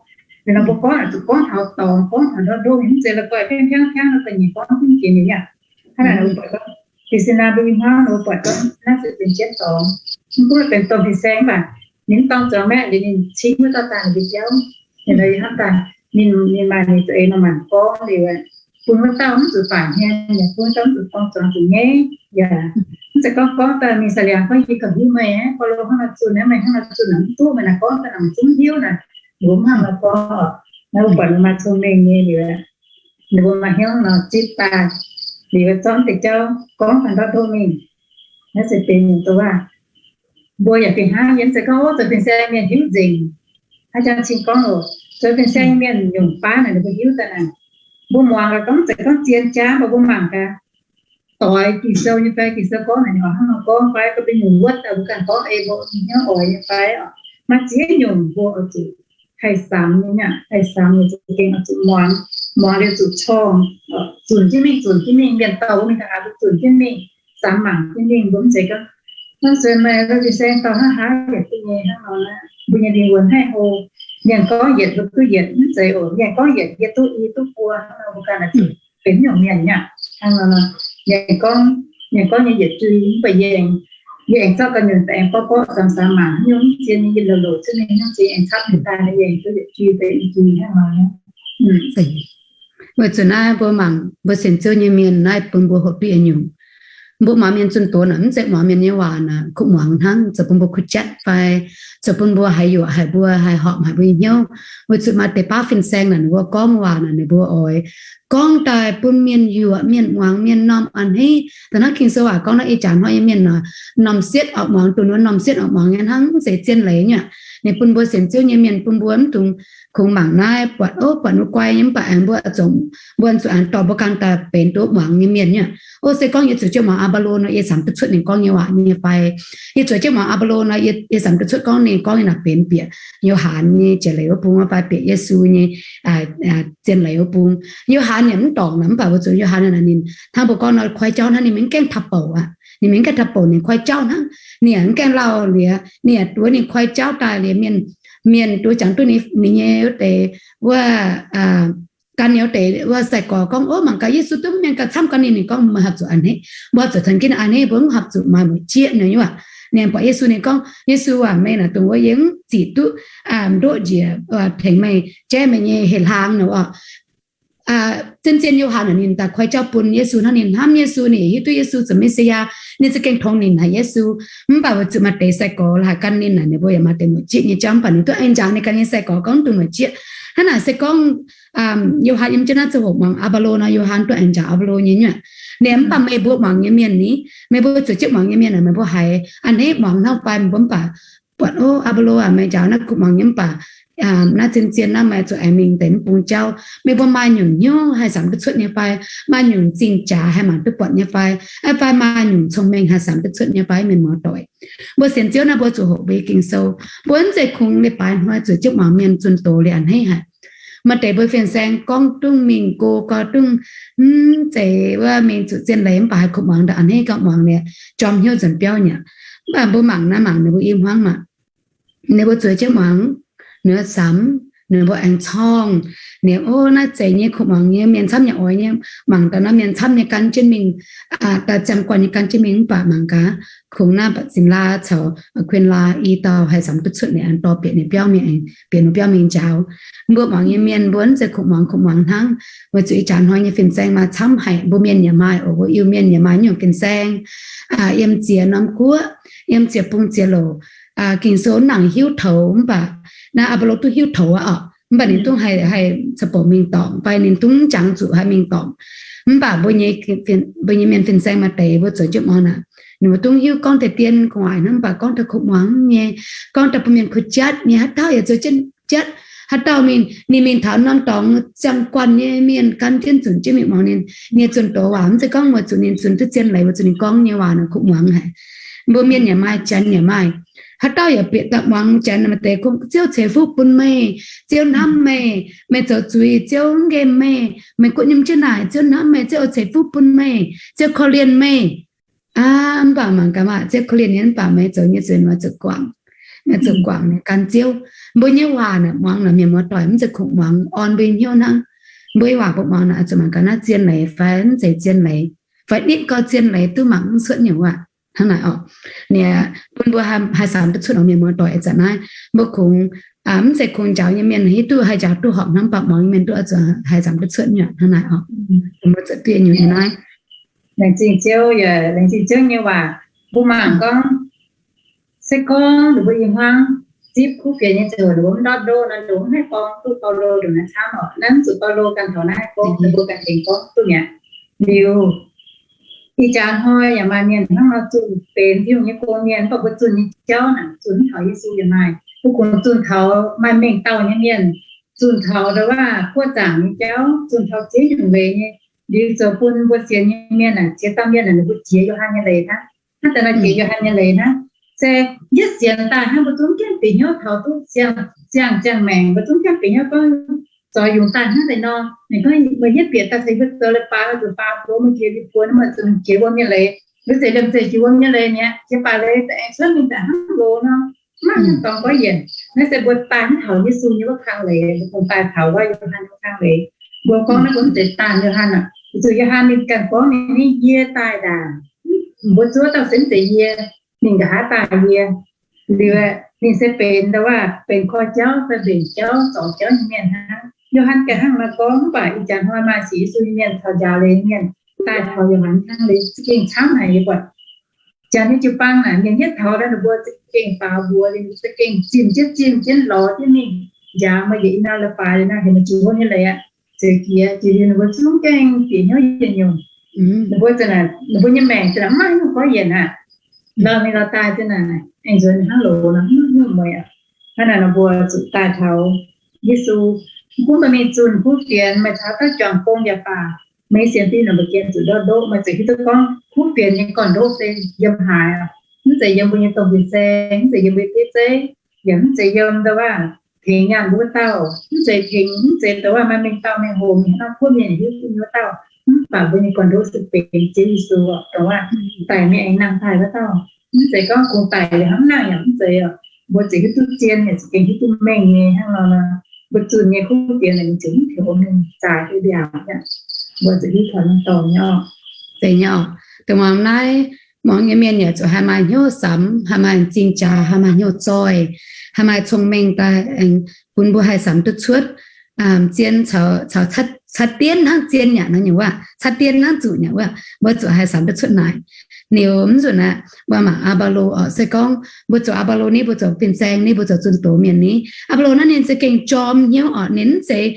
Liuz nor mbuo gorngv zuqc gorngv taux dorngx, gorngv taux ndortv ndongh, mv zeiz la'guaih piangv piangv piangv nor ga'nyiec gorngv jienv jiex nyei aqv. Hnangv naaic mbuo buatc gorngv, Christina mbuo i hmuangv mbuo buatc gorngv naaiv se benx jienv dorngx. Mv gunv benx domh fin-saeng mv baac ninh mv dorng zuangx maeqv liuz ninh cingv wuov dauh daaih ninh mbuo jauv. Ninh hnamv daaih, ninh, ninh maaih ninh za'eix nor maanc gorngv liuz, bun wuov dauh mv zuqc baaic hmien, yaac bun wuov dauh mv zuqc dorng zuangx zuqc nyaiv. Yaac mv zeiz gorngv gorngv daaih mingh sa'liangx gorngv yie gauh hiuv meih aqv, Baulo hnangv nor zunh aqv, meih hnangv nor zunh aqv, mv duqv meih naaic gorngv daaih naaic mv hiuv naaic, mbuo mv hnangv nor gorngv oc. Naaiv mbuo buatc maaih cong-mengh nyei liuz, ninh mbuo maaih hnyouv nor zipv daaih, liuz zorqv deix jauv gorngv taux ndortv ndongh mingh. Naaiv se benx nyungc doz waac. Mbuo yaac fih hnangv, yie mv zeiz gorngv zoux fin-saeng mienh hiuv nzengc. Hnangv jang cing gorngv oc, zoux fin-saeng mienh nyungc baav naaic ninh mbuo hiuv daaih naaic. Mbuo muangx gaax gorngv mv zeiz gorngv zien jaav, mv baac mbuo mangc gaax, doix Ging-Sou nyei fai, Ging-Sou gorngv naaic oix hnangv nor gorngv fai, ga'benx nyungc wuotv daaih mbuo ganh gorngv ei mbuo nyei hnyouv oix nyei fai oc. Maaih ziex nyungc mbuo oix zuqc haih samx nyei aqv, haih samx nyei za'gengh oix zuqc muangx, muangx liuz zuqc corngh, zunc jienv mingh, zunc jienv mingh, mienh dorh mbuo mingh taux aav, mbuo zunc jienv mingh, samx mangc jienv mingh, mbuo mv zeiz gorngv hnangv se meih fin-saeng dorh hnangv haaix yietc duqv nyei hnangv nor, mbuo nyei lingh wuonh haih hlo. Mienh gorngv yietc mbuo duqv yietc, mv zeiz oc. Mienh gorngv yietc yie duqv i, duqv buo hnangv nor, mbuo ganh oix zuqc benx nyungc mienh nyei aqv. Hnangv nor, mienh gorngv, mienh gorngv nyei yietc jui mv baac yie aengx, yie aengx zorqv ga'nyiec daaih aengx borqv borqv samx samx mangc haaix nyungc mv zien nyei, yie loc loc cuotv mingh haaix nyungc zien aengx camv daaih, yie aengx duqv yietc jui daaih i jui hnangv nor. Weic zuqc naaiv mbuo mangc mbuo sienx Ziouv nyei mienh naaiv bun mbuo hoqc duqv yietc nyungc. Mbuo muangx mienh zunh doz naaic mv zeiz muangx mienh nyei waac naaic kuv muangx hnangv, zoux bun mbuo kuv jatv fai zoux bun mbuo haiz yuoqc haic, mbuo haih horpc haic mbuo nyei hnyouv. Weic zuqc maaih deix baav fin-saeng naaic ninh mbuo gorngv waac naaic ninh mbuo oix gorngv daaih bun mienh yuoqc, mienh muangx, mienh normh a'hneiv. Da'hnangv Ging-Sou waac gorngv naaiv, ih jaax hnoi nyei mienh naaic, normh sietv oix muangx, duqv norm normh sietv oix muangx nyei hnangv, mv zeiz zien leiz nyei aqv. Ninh bun mbuo sienx Ziouv nyei mienh bun mbuo mv dungx kungx mangc naaiv buatc, o, buatc ninh guai nyei mv baac aengx mbuo zuqc, mbuo zuqc aengx dorh mbuo ganh daaih benx duqv muangx nyei mienh nyei aqv. O, se gorngv yie zuqc jienv muangx Aa^mbe^lo nor, yie samx duqv cuotv ninh gorngv nyei waac nyei fai? Yie zuqc jienv muangx Aa^mbe^lo nor, yie, yie samx duqv cuotv gorngv ninh gorngv nyei naaic benx bieqc Yo^han nyei jiex leiz wuov bung fai bieqc Yesu nyei zien leiz wuov bung. Yo^han yaac mv dorngc naaic, mv baac weic zuqc Yo^han naaic ninh hnangv mbuo gorngv nor koi jauv hnangv, ninh mv gaengh taux bouc aqv. Ninh mv gaengh taux bouc, ninh koi jauv hnangv. Ninh yaac mv gaengh lauh liuz, ninh yaac duqv ninh koi jauv daaih liuz mienh, mienh duqv jangx duqv ninh, ninh nyei wuov deix, wuov, gan ninh wuov deix wuov sai-gorx gorngv, o, mangc gaax Yesu duqv mienh gauh camv gan ninh. Ninh gorngv, meih haih zuqc a'hneiv, mbuo zuqc tengx jienv a'hneiv, mbuo mv haih zuqc maaih mueic jieqv nyei aqv. Ninh buatc Yesu ninh gorngv, Yesu aac, meih naaic dongh wuov yie mv zic duqv ndoqv njiec tengx meih jaiv meih nyei heh hlaang nor oc. Zien-zien Yo^han naaic ninh daaih koi jauv bun Yesu hnangv. Ninh hnamv Yesu, ninh hiuv duqv Yesu zoux Me^si^yaa, ninh za'gengh tongx ninh haic Yesu. Mv baac weic zuqc maaih deix sai-gorx haiz gan ninh naaic, ninh mbuo yaac maaih deix mueic jieqv nyei jauv, mv baac ninh duqv aengx njaaux ninh ganh nyei sai-gorx gorngv dongh mueic jieqv. Hnangv naaic se gorngv Yo^han yiem jienv naaiv ziangh hoc muangx Aa^mbe^lo nor, Yo^han duqv aengx njaaux Aa^mbe^lo nyei nyuoqc. Ninh mv baac meih mbuo muangx nyei mienh ni, meih mbuo zuqc jienv muangx nyei mienh naaic, meih mbuo haiz a'hneiv muangx hnangv fai? Meih mbuo mv baac buatc, o, Aa^mbe^lo aac, meih njaaux naaiv kuv muangx nyei mv baac naaiv zien-zien naaiv meih zuqc aengx mingh deix mv bung jauv. Meih mbuo maaih nyungc hnyouv haih samx duqv cuotv nyei fai? Maaih nyungc zingh jaax haih mangc duqv buatc nyei fai? Fai maaih nyungc cong-mengh haih samx duqv cuotv nyei fai, mienh muoz-doic? Mbuo sienx Ziouv naaiv mbuo zuqc hoqc mbuo nyei Ging-Sou. Mbuo mv zeiz kungx leiz-baaix hnoi zuqc jienv muangx mienh zunh doz liuz a'hneiv haic. Maaih deix mbuo fin-saeng gorngv dungv mingh go gau dungv, mv zeiz wuov mingh zuqc zien leiz mv baac haih kuv muangx ndau a'hneiv gauh muangx liuz jorm hnyouv nzuonx biauv nyei aqv. Mv baac mbuo mangc naaiv, mangc ninh mbuo i hmuangv maah, ninh mbuo zueiz jienv muangx, ninh mbuo samx, ninh mbuo aengx corngh, ninh, o, naaiv zeiz nyei, kuv muangx nyei mienh camv nyei, oix nyei, mangc daaih naaiv mienh camv nyei gan jienv mingh, daaih ziangh guanh nyei gan jienv mingh, mv baac mangc gaax, kungx naaiv Ba'zin Laa caux Kuin Laa i dauh haih samx duqv cuotv, ninh aengx dorh bieqc ninh biauv mingh, aengx bieqc ninh biauv mingh njaaux. Mbuo muangx nyei mienh mbuo mv zeiz kuv muangx kuv muangx hnangv. Weic zuqc ih jaax hnoi nyei fin-saeng maaih camv haic, mbuo mienh yaac maaih oc, mbuo Iu-Mienh yaac maaih nyungc fin-saeng, yiem ziex norm guoqv, yiem ziex bung ziex louc. Ging-Sou mv nangc hiuv toux, mv baac naaiv Aa^mbe^lo duqv hiuv toux aqv oc. Mv baac ninh dungv haih, haih caux bouc mingh dorngc fai ninh dungv jangx zuqc haih mingh dorngc. Mv baac mbuo nyei, mbuo nyei mienh fin-saeng maaih deix mbuo zoux jienv muangx naaic, ninh mbuo dungv hiuv gorngv deix dien gu'nguaaic hnangv, mv baac gorngv daaih kuv muangx nyei, gorngv daaih bun mienh kuh jatv nyei. Haaix dauh yaac zoux jienv jatv, haaix dauh mingh, ninh mingh taux norm dorngx ziangh guanh nyei mienh gan jienv zunc jienv mingh muangx ninh nyei zunh doz waac, mv zeiz gorngv weic zuqc ninh zunc duqv zien leiz, weic zuqc ninh gorngv nyei waac naaic kuv muangx haic. Mbuo mienh yaac maaih, Janx yaac maaih. Haaix dauh yaac bieqc daaih muangx Janx maaih deix gorngv, Ziouv ceix fuqv bun meih, Ziouv hnamv meih, meih zoux zuiz Ziouv nqemh meih, meih guoqv nyim jienv naaic Ziouv hnamv meih, Ziouv oix ceix fuqv bun meih, Ziouv korv-lienh meih. Aa, mv baac mangc gaax maah, Ziouv korv-lienh nyei mv baac meih zoux nyei zuiz meih zuqc guangc. Maiv zuqc guangc ninh gan Ziouv. Mbuo nyei waac naaic muangx naaic mienh muoz-doic mv zeiz kungx muangx orn mbuo nyei hnyouv hnangv. Mbuo nyei waac mbuo muangx naaic zuqc mangc gaax naaiv zien leiz fai mv zeiz zien leiz, fai nitv gau zien leiz duqv mangc mv cuotv nyungc waac hnangv naaic oc. Ninh bun mbuo haih samx duqv cuotv oc mienh muoz-doic. Ih zanc naaiv mbuo kungx mv zeiz kungx njaaux nyei mienh hiuv duqv haih njaaux duqv horpc hnangv, mv baac muangx nyei mienh duqv oix zuqc haih samx duqv cuotv nyungc hnangv naaic oc. Mbuo zuqc duqv nyungc naaiv. Laengz zingh Ziouv, laengz zingh Ziouv nyei waac. Mbuo mangc gorngv se gorngv ninh mbuo i hmuangv zipv kuv fienx nyei ziangh hoc ninh mbuo mv ndortv ndoqv nor, ninh mbuo mv haih gorngv duqv Baulo ndongc naaiv camv oc. Naaiv mv zuqc Baulo ganh taux naaiv gorngv, ninh mbuo ganh tengx gorngv duqv mi'aqv. Liuz ih jaax hnoi yaac maaih mienh hnangv nor zunh benx Tin-Hungh nyei gong-mienh, mv baac mbuo zunh nyei jauv naaic zunh mv taux Yesu yaac maaih. Mbuo kungx zunh taux maaih mengh dauh nyei mienh, zunh taux ndau wuov buoqv zaangc nyei jauv, zunh taux ziex nyungc leiz nyei. Liuz zoux bun mbuo sienx nyei mienh naaic, ziex dauh mienh naaic ninh mbuo jiex Yo^han nyei leiz hnangv. Hnangv daaih nor jiex Yo^han nyei leiz hnangv. Se yietv sienx daaih hnangv mbuo zungv jienv bieqc hnyouv taux duqv siang-ziangh maengc, mbuo zungv jienv bieqc hnyouv gorngv zoux yungz daaih hnangv deix nor. Ninh gorngv meih yietv bieqc daaih se mbuo zoux leiz-baaix oix zuqc faaux mbuox mbuo jiex mbuo naaiv, meih zuqc jiex wuom nyei leiz. Mbuo zeiz liemh zeih jiex wuom nyei leiz mi'aqv, jiex baac leiz daaih aengx cuotv mingh daaih hnangv loz nor, maiv hnangv dorngx gorngv yienc. Naaiv se mbuo daaih hnangv taux Yesu nyei wuov kang leiz, mbuo kungx daaih taux wuov Yo^han nyei kang leiz. Mbuo gorngv naaiv mbuo mv zeiz daanh Yo^han aqv. Weic zuqc Yo^han ninh ganh gorngv ninh, ninh yie daaih ndaangc. Mbuo zuov dauh se mv zeiz yie, ninh nqa'haav daaih yie. Liuz ninh se benx ndau wuov benx korv jauv fai mbenc jauv zorc jauv nyei mienh hnangv. Yo^han ganh hnangv nor gorngv. Mv baac ih jaax hnoi maaih sienx Yesu nyei mienh caux njaaux leiz nyei mienh daaih taux Yo^han hnangv, leiz za'gengh camv haic. Yie buatc janx nyei jiu-baang naaic mienh yietv taux daaih ninh mbuo za'gengh faaux mbuox, ninh mbuo za'gengh zimh jienv zimh jienv lorz jienv mingh njaaux meih njiec i nor leiz-baaix naaiv, heuc meih jiex wuom nyei leiz aqv. Zeix jiex, jiex liuz ninh mbuo zungv gaengh bieqc hnyouv yietc nyungc. Ninh mbuo, ninh mbuo nyei maengc za'naaic maiv maaih nyungc gorngv yienc aqv. Lorz mingh lorz daaih za'naaic aengx nzuonx hnangv loz nor, maiv maaih nyungc mueiz aqv. Hnangv naaic nor mbuo zuqc daaih taux Yesu. Mv gunv meih mingh zunh kuv fienx, meih caux dauh juangc gong yaac baac, meih nyei sienx fim naaic mbu'ziex zuqc ndortv ndoqv, meih zuqc hiuv duqv gorngv kuv fienx nyei gorn-ndoqv se yiem haaix. Mv zeiz yiem mbuo nyei domh fin-saeng, mv zeiz yiem mbuo nyei bieiv zeiv, yaac mv zeiz yiem ndau wuov tengx nyaanh mbuo wuov dauh, mv zeiz tengx, mv zeiz ndau wuov maaih mengh dauh mengh hoc mingh hnangv kuv mienh hiuv duqv nyei wuov dauh. Mv baac mbuo nyei gorn-ndoqv se benx Ziouv Yesu oc, ndau wuov daic mingh aengx nangh daaih wuov dauh. Mv zeiz gorngv kungx daic liuz hnamv nangh yaac mv zeiz oc. Mbuo zuqc hiuv duqv zien yaac zuqc gengh hiuv duqv mengh nyei hnangv nor, mbuo zunh nyei kuv fienx naaic ninh ziouc mv heuc mbuo mingh zaaix duqv mbiaauc aqv. Mbuo zuqc hiuv taux norm dorngx nyei oc. Zeiz nyei oc. Dongh muangx naaiv, muangx nyei mienh yaac zuqc haih maaih hnyouv samx, haih maaih zingh jaax, haih maaih hnyouv zoih, haih maaih cong-mengh daaih aengx bun mbuo haih samx duqv cuotv zien caux, caux caatv dien hnangv zien yaac nor nyungc wuov, caatv dien hnangv zuqc nyungc wuov, mbuo zuqc haih samx duqv cuotv naaic. Liuz mv nzunc aeqv, mbuo mangc Aa^mba^lo oc, se gorngv mbuo zoux Aa^mba^lo ni, mbuo zoux fin-saeng ni, mbuo zoux zunh doz mienh ni, Aa^mba^lo naaiv ninh za'gengh jorm hnyouv oc. Ninh mv zeiz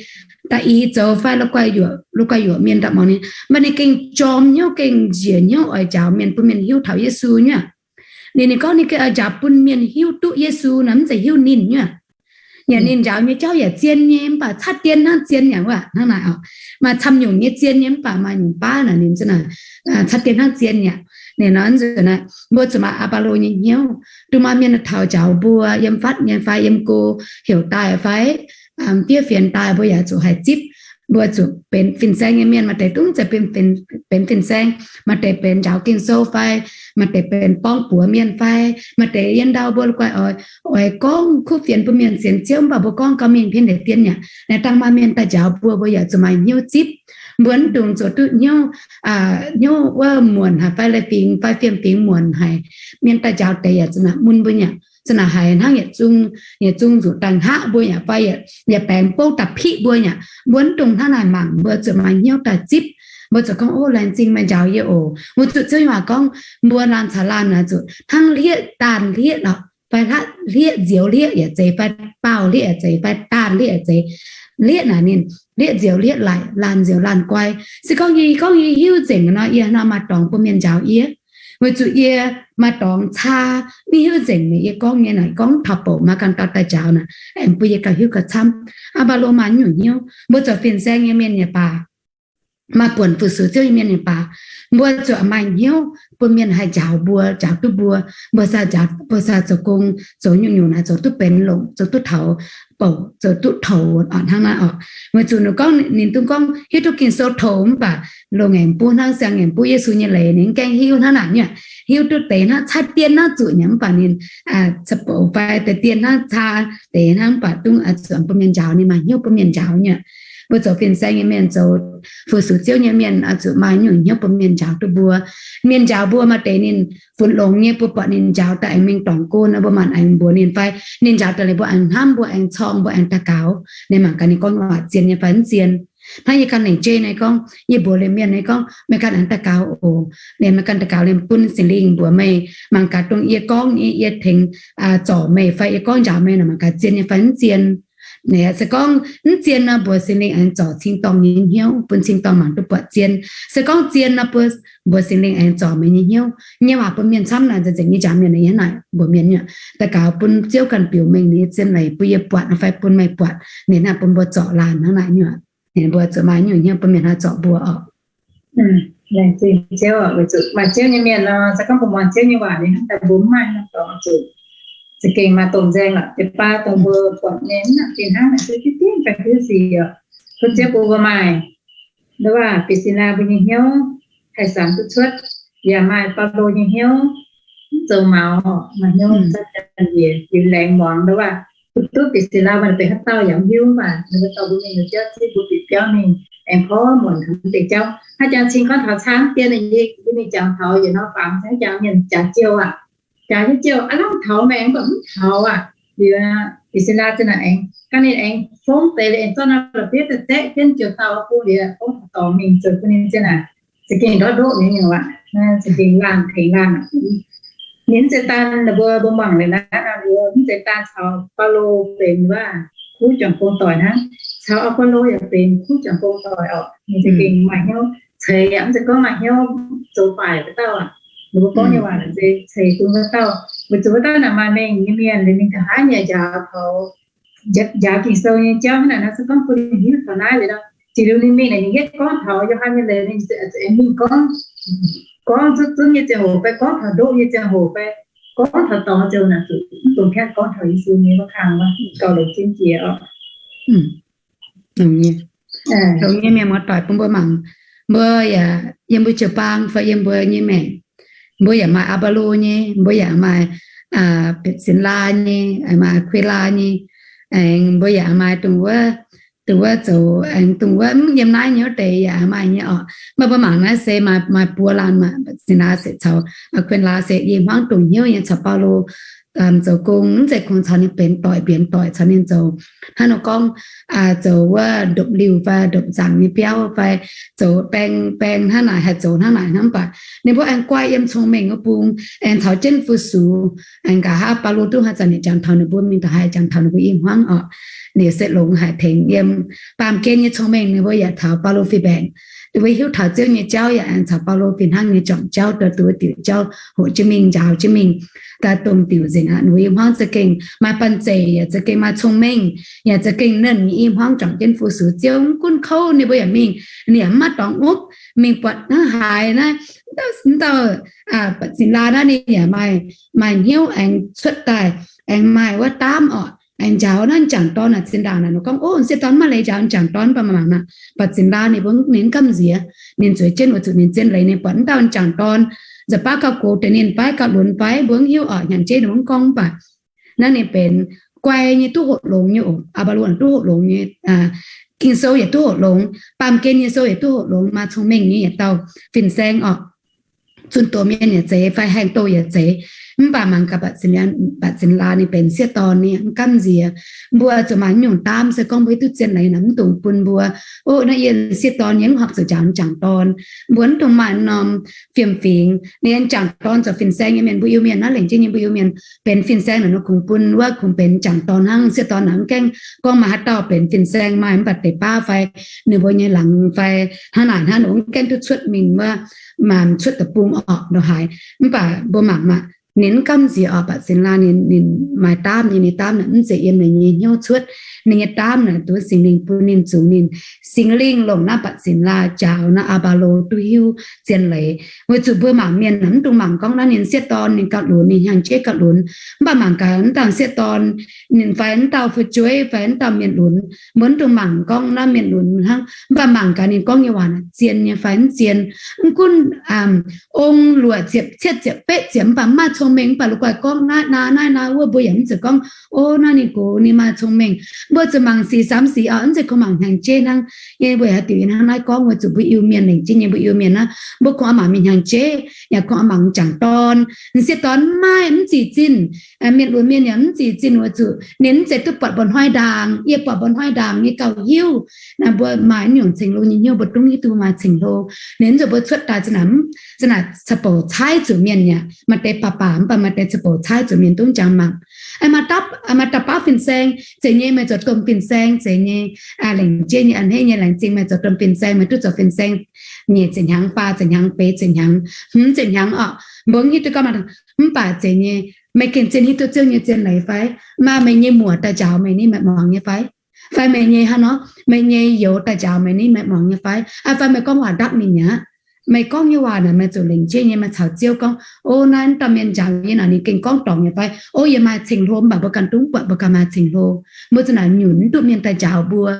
da'yietv zoux fai la'guaih yuoqc, la'guaih yuoqc mienh daaih muangx ninh, mv baac ninh gengh jorm hnyouv, gengh njiec hnyouv oix njaaux mienh, bun mienh hiuv taux Yesu nyei. Ninh, ninh gorngv ninh gengh oix njaaux bun mienh hiuv duqv Yesu naaic, mv zeiz hiuv ninh nyei. Yaac ninh njaaux nyei jauv yaac zien nyei, mv baac caatv dien hnangv zien yaac wuov hnangv naaic oc. Maaih camv nyungc nyei zien nyei, mv baac maaih nyungc baav naaic ninh za'naaic caatv dien hnangv zien yaac. Ninh nor nzunc naaic mbuo zuqc maaih Aa^mba^lo nyei hnyouv. Dongh maaih mienh taux njaaux mbuo yiem fatv nyei fai yiem go heuc daaih fai fiev fienx daaih, mbuo yaac zuqc haih zipv. Mbuo zuqc benx fin-saeng nyei mienh, maaih deix dungv zeiz benx fin-saeng, maaih deix benx njaaux Ging-Sou fai, maaih deix benx borngv buoz mienh fai, maaih deix yiem ndau mbuo la'guaih oix, oix gorngv kuv fienx bun mienh sienx Ziouv, mv baac mbuo gorngv gauh mingh pin deix dien yaac naaic dangh maaih mienh daaih njaaux mbuo, mbuo yaac zuqc maaih hnyouv zipv. Mbuo mv dungx zuqc duqv hnyouv, hnyouv wuov muonc haic fai leiz-fingx fai fiem-fingx muonc haic, mienh daaih njaaux deix yaac za'naaic mun mbuo yaac za'naaic haiz hnangv yietc zungv, yietc zungv nzuqc daaih hngaqv mbuo yaac fai yaac baengx bouv daaih piqv mbuo yaac. Mbuo mv dungx hnangv naaic mangc, mbuo zuqc maaih hnyouv daaih zipv. Mbuo zuqc gorngv, Ov, laengz zingh meih njaaux yie oc. Mbuo zuqc Ziouv nyei waac gorngv, mbuo laanh caux laanh naaic zuqc hnangv hlieqv daanh hlieqv lorqc, fai hlieqv nzioux hlieqv yaac zeiz, fai baauh hlieqv yaac zeiz, fai daanh hlieqv yaac zeiz. Hlieqv naaic ninh hlieqv nzioux hlieqv laic, laanh nzioux laanh guai. Se gorngv yie gorngv yie hiuv nzengc nor, yie nor maaih dorngx bun mienh njaaux yie. Weic zuqc yie maaih dorngx caa, mv hiuv nzengc nyei, yie gorngv nyei naaic gorngv taux bouc maaih ganh dauh daaih njaaux naaic, aengx bun yie gauh hiuv gauh camv. Aa^mba^lo maaih nyungc hnyouv. Mbuo zoux fin-saeng nyei mienh yaac baac, maaih buonc fu-sux Ziouv nyei mienh nyei baac, mbuo zuqc maaih hnyouv bun mienh haih njaaux mbuo, njaaux duqv mbuo. Mbuo sa, mbuo sa zoux gong, zoux nyungc-nyungc naaic zoux duqv benx longc, zoux duqv taux bouc, zoux duqv taux hnangv naaiv oc. Weic zuqc ninh gorngv, ninh dungx gorngv hiuv duqv Ging-Sou taux mv baac loz-ngaengc buv hnangv, siang-ngaengc buv Yesu nyei leiz, ninh mv gaengh hiuv hnangv naaic nyuoqc. Hiuv duqv deix hnangv caa dien hnangv zuqc nyei mv baac ninh fai deix dien hnangv caa deix hnangv mv baac dungx zuqc bun mienh njaaux, ninh maaih hnyouv bun mienh njaaux nyuoqc. Mbuo zoux fin-saeng nyei mienh, zoux fu-sux Ziouv nyei mienh, zuqc maaih nyungc hnyouv bun mienh njaaux duqv mbuo. Mienh njaaux mbuo maaih deix ninh funx longx nyei, mbuo buatc ninh njaaux daaih aengx mingh dorngc go nor, mbuo maanc aengx mbuox ninh fai ninh njaaux daaih liuz mbuo aengx hnamv, mbuo aengx corng, mbuo aengx daux gaux. Ninh mangc gaax ninh gorngv waac zien nyei fai mv zien. Hnangv yie ganh lengc jeiv naaiv gorngv, yie mbuox liuz mienh naaiv gorngv, meih ganh aengx daux gaux oc. Liuz meih ganh daux gaux liuz bun Singx Lingh mbuox meih, mangc gaax dongh yie gorngv nyei, yie tengx zorc meih fai yie gorngv njaaux meih nor mangc gaax zien nyei fai mv zien. Naaiv se gorngv mv zien nor, mbuox Singx Lingh aengx zorc cing-dorngh nyei hnyouv, bun cing-dorngh mangc duqv buatc zien. Se gorngv zien nor, mbuox Singx Lingh aengx zorc meih nyei hnyouv. Nyei waac bun mienh camv naaic, nzengc nzengc nyei jaax mienh naaic, yie naaic mbuox mienh nyuoqc, daux gaux bun Ziouv ganh biux mengh ninh nyei zien leiz bun yie buatc fai bun meih buatc, ninh naaic bun mbuo zorc laanh hnangv naaic nyuoqc. Ninh mbuo zuqc maaih nyungc hnyouv bun mienh haih zorc mbuo oc. Laengz zingh Ziouv, weic zuqc maaih Ziouv nyei mienh nor, se gorngv mbuo muangx Ziouv nyei waac liuz hnangv daaih mbuo mv maaih hnyouv dorngx zuqc za'gengh maaih domh nzaeng lorqc. Deix baav dongh mbuo buatc nyei mv nangc fih hnangv naaic, se diqv dingv fai diqv sic oc. Bun Ziouv bun mbuo maaih nduov waac Bitsila mbuo nyei hnyouv haih samx duqv cuotv, yaac maaih Baulo nyei hnyouv mv zoux maux, maaih hnyouv zanc njiec liuz laengz muangx nduov waac, duqv Bitsila mbuo benx haaix dauh yaac mv hiuv, mv baac ninh mbuo dorh mbuo mingh, Ziouv zipv mbuo bieqc biauv mingh, aengx porv muonc taux mv deix jauv. Haaix jangx cing gorngv taux caan dien, yie mingh jangx taux yietc norm faam, haaix jangx mienh jangx jiouh aqv. Jangx jienv jiouh aav lamh taux, maengx mv baac mv taux aqv. Liuz Bitsila zinh naaic aengx gan ninh aengx fongv deix liuz aengx zorqv norm la'bieiv daaih zaeqv jienv jiouh dauh bung liuz gorngv taux dorngx mingh zoux bun ninh zinh naaic za'gengh ndortv ndoqv nyei nyei aqv. Za'gengh laanh tengx laanh aqv. Ninh mv zeiz daan mbuo, mbuo mangc liuz naaiv, mbuo mv zeiz daan caux Baulo benx wuov kuv juangc gong doic hnangv, caux Apollo yaac benx kuv juangc gong doic oc. Ninh za'gengh maaih hnyouv ceix yaac mv zeiz gorngv maaih hnyouv zoux faix wuov dauh aqv. Ninh mbuo gorngv nyei waac se ceix bun wuov dauh, weic zuqc wuov dauh naaic maaih mengh nyei mienh, liuz ninh nqa'haav nyei njaaux taux, njaaux Ging-Sou nyei jauv hnangv naaic nor, se gorngv bun ninh hiuv taux naaiv liuz nor, jiex liuz ninh mingh naaic ninh yietv gorngv taux Yo^han nyei leiz, ninh aengx mingh gorngv, gorngv zunv zunv nyei ziangh hoc fai gorngv taux ndoqv nyei ziangh hoc fai gorngv taux dorngx ziouc naaic zuqc mv dungx kangv gorngv taux Yesu nyei wuov kang wuov gauh longx jienv jiex oc. Longx nyei, mienh muoz-doic bun mbuo mangc. Mbuo yaac yiem mbuo jiu-baang fai yiem mbuo nyei maengc, mbuo yaac maaih Apollo nyei, mbuo yaac maaih Bitsila nyei, maaih Akuila nyei, aengx mbuo yaac maaih dongh wuov, dongh wuov zoux aengx dongh wuov mv yiem naaiv nyei wuov deix yaac maaih nyei oc. Mv baac mbuo mangc naaiv se maaih buo laanh, Bitsila se caux Akuila se yie hmuangv dongh hnyouv nyei caux Baulo zoux gong, mv zeiz kungx caux ninh benx doic mbienx doic caux ninh zoux, hnangv nor gorngv, zoux wuov ndopv-liuh fai ndopv-nzangc nyei biauv fai zoux baeng baeng hnangv naaic, haih zoux hnangv naaic hnangv. Mv baac ninh mbuo aengx guai yiem cong-mengh wuov bung, aengx caux jienv fu-sux, aengx nqa'haav Baulo duqv haaix zanc ninh jangx taux ninh mbuo mingh, nqa'haav jangx taux ninh mbuo i hmuangv oc. Ninh se longx haic tengx yiem baamh gen nyei cong-mengh ninh mbuo yaac taux Baulo fih mbaengc. Ninh mbuo hiuv taux Ziouv nyei jauv yaac aengx caux Baulo fih hnangv nyei juangc jauv, dorh duqv diuc jauv hoqc jienv mingh, njaaux jienv mingh, daaih domh diuc nzengc aqv. Ninh mbuo i hmuangv za'gengh maaih banh zeic, yaac za'gengh maaih cong-mengh, yaac za'gengh nernh nyei i hmuangv juangc jienv fu-sux Ziouv. Mv gunv kouv ninh mbuo yaac mingh, ninh yaac mv maaih dorngx opv, mingh buatc hnangv haaix naaiv, mv dauh Bitsila naaiv ninh yaac maaih, maaih hnyouv aengx cuotv daaih, aengx maaih wuov daamv oc, aengx njaaux naaiv jangc dorn naaic. Zinh ndaangc naaic ninh gorngv, Ov, sieqv dorn maiv leiz njaaux jangc dorn, mv baac mangc naaic, Bitsila ninh mbuo ninh mv gamh nziex, ninh zueiz jienv weic zuqc ninh zien leiz ninh buatc mv dauh jangc dorn nzauh baav gauh gox deix ninh fai gauh lunx fai mbuo mv hiuv oc, hnyangx-jeiv ninh mbuo mv gorngv. Mv baac naaiv ninh benx guai nyei duqv hoqc longx nyei oc, Apollo duqv hoqc longx nyei, Ging-Sou yaac duqv hoqc longx, baamh gen nyei sou yaac duqv hoqc longx, maaih cong-mengh nyei yietc dauh fin-saeng oc. Zunh doz mienh yaac zeiz fai haengh doh yaac zeiz. Mv baac mangc gaax Bitsila ninh benx sieqv dorn ninh mv gamh nziex. Mbuo zuqc maaih nyungc daamv se gorngv mbuo hiuv duqv zien leiz naaic mv dungx bun mbuo, Ov, naaiv yie sieqv dorn yie mv horpc zuqc njaaux jangc dorn. Mbuo mv dungx maaih norm fiem-fingx. Ninh jangc dorn zoux fin-saeng nyei mienh, mbuo Iu-Mienh naaiv lengc jeiv nyei mbuo Iu-Mienh benx fin-saeng naaic nor kungx bun wuov kungx benx jangc dorn hnangv. Sieqv dorn naaic mv gaengh gorngv maaih haaix dauh benx fin-saeng maaih, mv baac deix baav fai ninh mbuo nyei laangz fai hnangv naaic hnangv, ninh mbuo mv gaengh duqv cuotv mingh wuov, maaih cuotv deic-bung orqc nor haaix. Mv baac mbuo mangc maah, ninh mv gamh nziex oc, บาทศิลา ninh, ninh maaih daamv nyei, ninh daamv naaic mv zeiz yiem ninh nyei hnyouv cuotv. Ninh nyei daamv naaic duqv Singx Lingh bun ninh, zungx ninh, Singx Lingh longc naaiv บาทศิลา njaaux naaiv Apollo duqv hiuv zien leiz. Weic zuqc mbuo mangc mienh mv dungx mangc gorngv naaiv ninh sieqv dorn, ninh gauh lunx, ninh hnyangx-jeiv gauh lunx. Mv baac mangc gaax wuov dauh sieqv dorn, ninh fai wuov dauh fu'jueiv fai wuov dauh mienh lunx, mbuo mv dungx mangc gorngv naaiv mienh lunx hnangv. Mv baac mangc gaax ninh gorngv nyei waac zien nyei fai mv zien. Mv gunv ong luoqc ziepc cietv ziepc betv ziepc, mv baac mv maaih cong-mengh, mv baac la'guaih gorngv naaiv naaiv naaiv wuov, mbuo yaac mv zeiz gorngv, o, naaiv ninh gox, ninh maaih cong-mengh. Mbuo zuqc mangc sic samx sic oc, mv zeiz kungx mangc hnyangx-jeiv hnangv. Yie mbuo haaix diuc yie hnangv naaiv gorngv, weic zuqc mbuo Iu-Mienh lengc jeiv nyei, mbuo Iu-Mienh naaiv, mbuo kungx oix mangc mienh hnyangx-jeiv, yaac kungx oix mangc m'jangc dorn. M'sieqv dorn mv maaih, mv zic zinh, mienh lunx mienh yaac mv zic zinh, weic zuqc ninh mv zeiz duqv buatc mba'hnoi ndaangc. Yie buatc mba'hnoi ndaangc nyei gauh hiuv naaic mbuo maaih naaiv nyungc ceng-hlo nyei hnyouv, mbuo dungv hiuv duqv maaih ceng-hlo. Ninh mv zuqc mbuo cuotv daaih za'naaic, za'naaic caux bouc caaiv zuqc mienh yaac maaih deix baac baac, mv baac maaih deix caux bouc caaiv zuqc mienh dungv jangx mangc. Maaih dapv, maaih da'bapv fin-saeng, zeiz nyei meih zoux domh fin-saeng, zeiz nyei lengc jeiv nyei a'hneiv nyei laengz zingh meih zoux domh fin-saeng, meih duqv zoux fin-saeng nyic ziepc hnyangx, faah ziepc hnyangx, feix ziepc hnyangx, hmz ziepc hnyangx oc, mbuo mv hiuv duqv gorngv, mv baac zeiz nyei meih gengh zien hiuv duqv Ziouv nyei zien leiz fai? Maaih meih nyei muoc daaih njaaux meih, ninh maaih muangx nyei fai? Fai meih nyei hnangv nor, meih nyei youz daaih njaaux meih, ninh maaih muangx nyei fai? Fai meih gorngv waac ndapv ninh aqv? Meih gorngv nyei waac naaic meih zuqc lengc jeiv nyei, meih caux Ziouv gorngv, o, naaiv dauh mienh njaaux yie naaic ninh gengh gorngv dorngc nyei fai? O, yie maaih ceng-hlo, mv baac mbuo ganh dungv buatc mbuo ganh maaih ceng-hlo. Mbuo za'naaic nyunc mv duqv mienh daaih njaaux mbuo.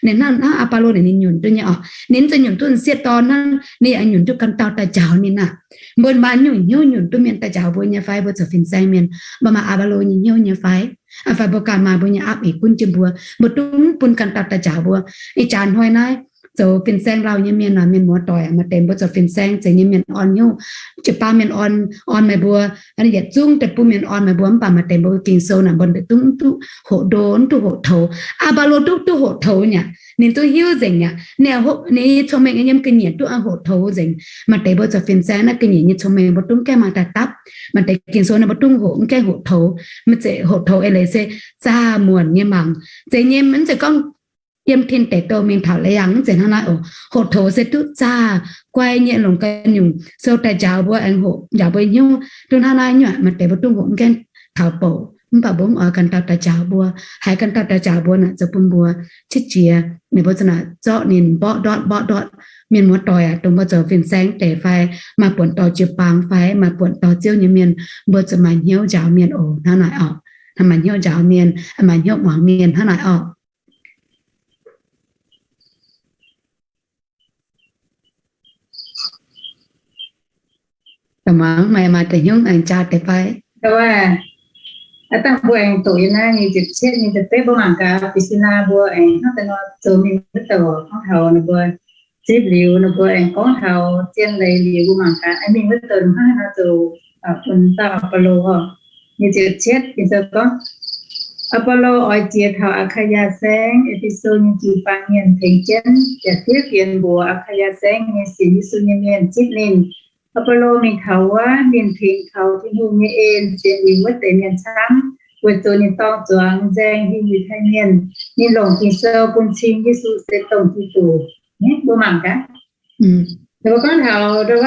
Ninh hnangv, hnangv Apollo naaic ninh nyunc duqv nyei oc. Ninh mv zeiz nyunc duqv m'sieqv dorn hnangv, ninh yaac nyunc duqv ganh dauh daaih njaaux ninh aqv. Mbuo maaih nyungc hnyouv nyunc duqv mienh daaih njaaux mbuo nyei fai? Mbuo zoux fin-saeng mienh, mbuo maaih Apollo nyei hnyouv nyei fai? Fai mbuo ganh maaih mbuo nyei aapv eix gunv jienv mbuo, mbuo dungv bun ganh dauh daaih njaaux mbuo. Ih jaax hnoi naaiv zoux fin-saeng lauh nyei mienh, mienh muoz-doic, maaih deix mbuo zoux fin-saeng zeiz nyei mienh orn hnyouv, jiu-baang mienh orn, orn meih mbuo, yietc zungv deix bun mienh orn meih mbuo, mv baac maaih deix mbuo Ging-Sou naaic mbuo dungv duqv hoqc ndo, mv duqv hoqc toux. Apollo duqv, duqv hoqc toux nyei. Ninh duqv hiuv nzengc nyei. Ninh, ninh cong-mengh yiem ga'nyiec duqv hoqc toux nzengc. Maaih deix mbuo zoux fin-saeng naaiv ga'nyiec nyei cong-mengh mbuo dungv gaengh maaih daaih dapv. Maaih deix Ging-Sou naaiv mbuo dungv hoqc, mv gaengh hoqc toux. Mv zeiz hoqc toux eix leiz se zaah muonc nyei mangc. Zeiz nyei, mv zeiz gorngv yiem tin deic douh mingh taux leiz-yangh, mv zeiz hnangv naaiv oc. Hoqc toux se duqv zaah guai nyei, longc ganh nyungc sou daaih njaaux mbuo, aengx hoqc njaaux mbuo hnyouv. Duqv hnangv naaiv nyungc, maaih deix mbuo dungv hoqc mv gaengh taux bouc, mv baac mbuo mv oix ganh dauh daaih njaaux mbuo. Haiz ganh dauh daaih njaaux mbuo naaic zoux bun mbuo qiex jiez. Ninh mbuo za'naaic zorqv ninh mborqv ndortv mborqv ndortv. Mienh muoz-doic aac, dongh mbuo zoux fin-saeng deix fai maaih buonc dorh jiu-baang fai maaih buonc dorh Ziouv nyei mienh, mbuo zuqc maaih hnyouv njaaux mienh oc. Hnangv naaic oc. Maaih hnyouv njaaux mienh, maaih hnyouv muangx mienh hnangv naaic oc. Muangx meih maaih deix hnyouv aengx jaa deix fai? Aa, dangh mbuo aengx doqc yiem naaiv nyic ziepc cietv, nyic ziepc betv mbuo mangc gaax Priscilla mbuo aengx hnangv daaih nor zoux mingh wuov douc gorngv taux ninh mbuo zipv liuz ninh mbuo aengx gorngv taux zien leiz liuz mbuo mangc gaax aengx mingh wuov douc hnangv haaix nor zoux bun dauh Apollo oc. Nyic ziepc cietv Ging-Sou gorngv, Apollo oix jiex taux Aa^kaa^yaa Saengv, E^fe^so nyei jiu-baang mienh tengx jienv, yaac fiev fienx mbuox Aa^kaa^yaa Saengv nyei sienx Yesu nyei mienh zipv ninh. Apollo mingh taux wuov, ninh tengx taux Tin-Hungh nyei en sienx liuz wuov deix mienh camv, weic zuqc ninh dorng zuangx nzaeng hingh Yiutai Mienh. Ninh longc Ging-Sou bun cing Yesu se dongh Giduc. Mbuo mangc gaax. Mbuo gorngv taux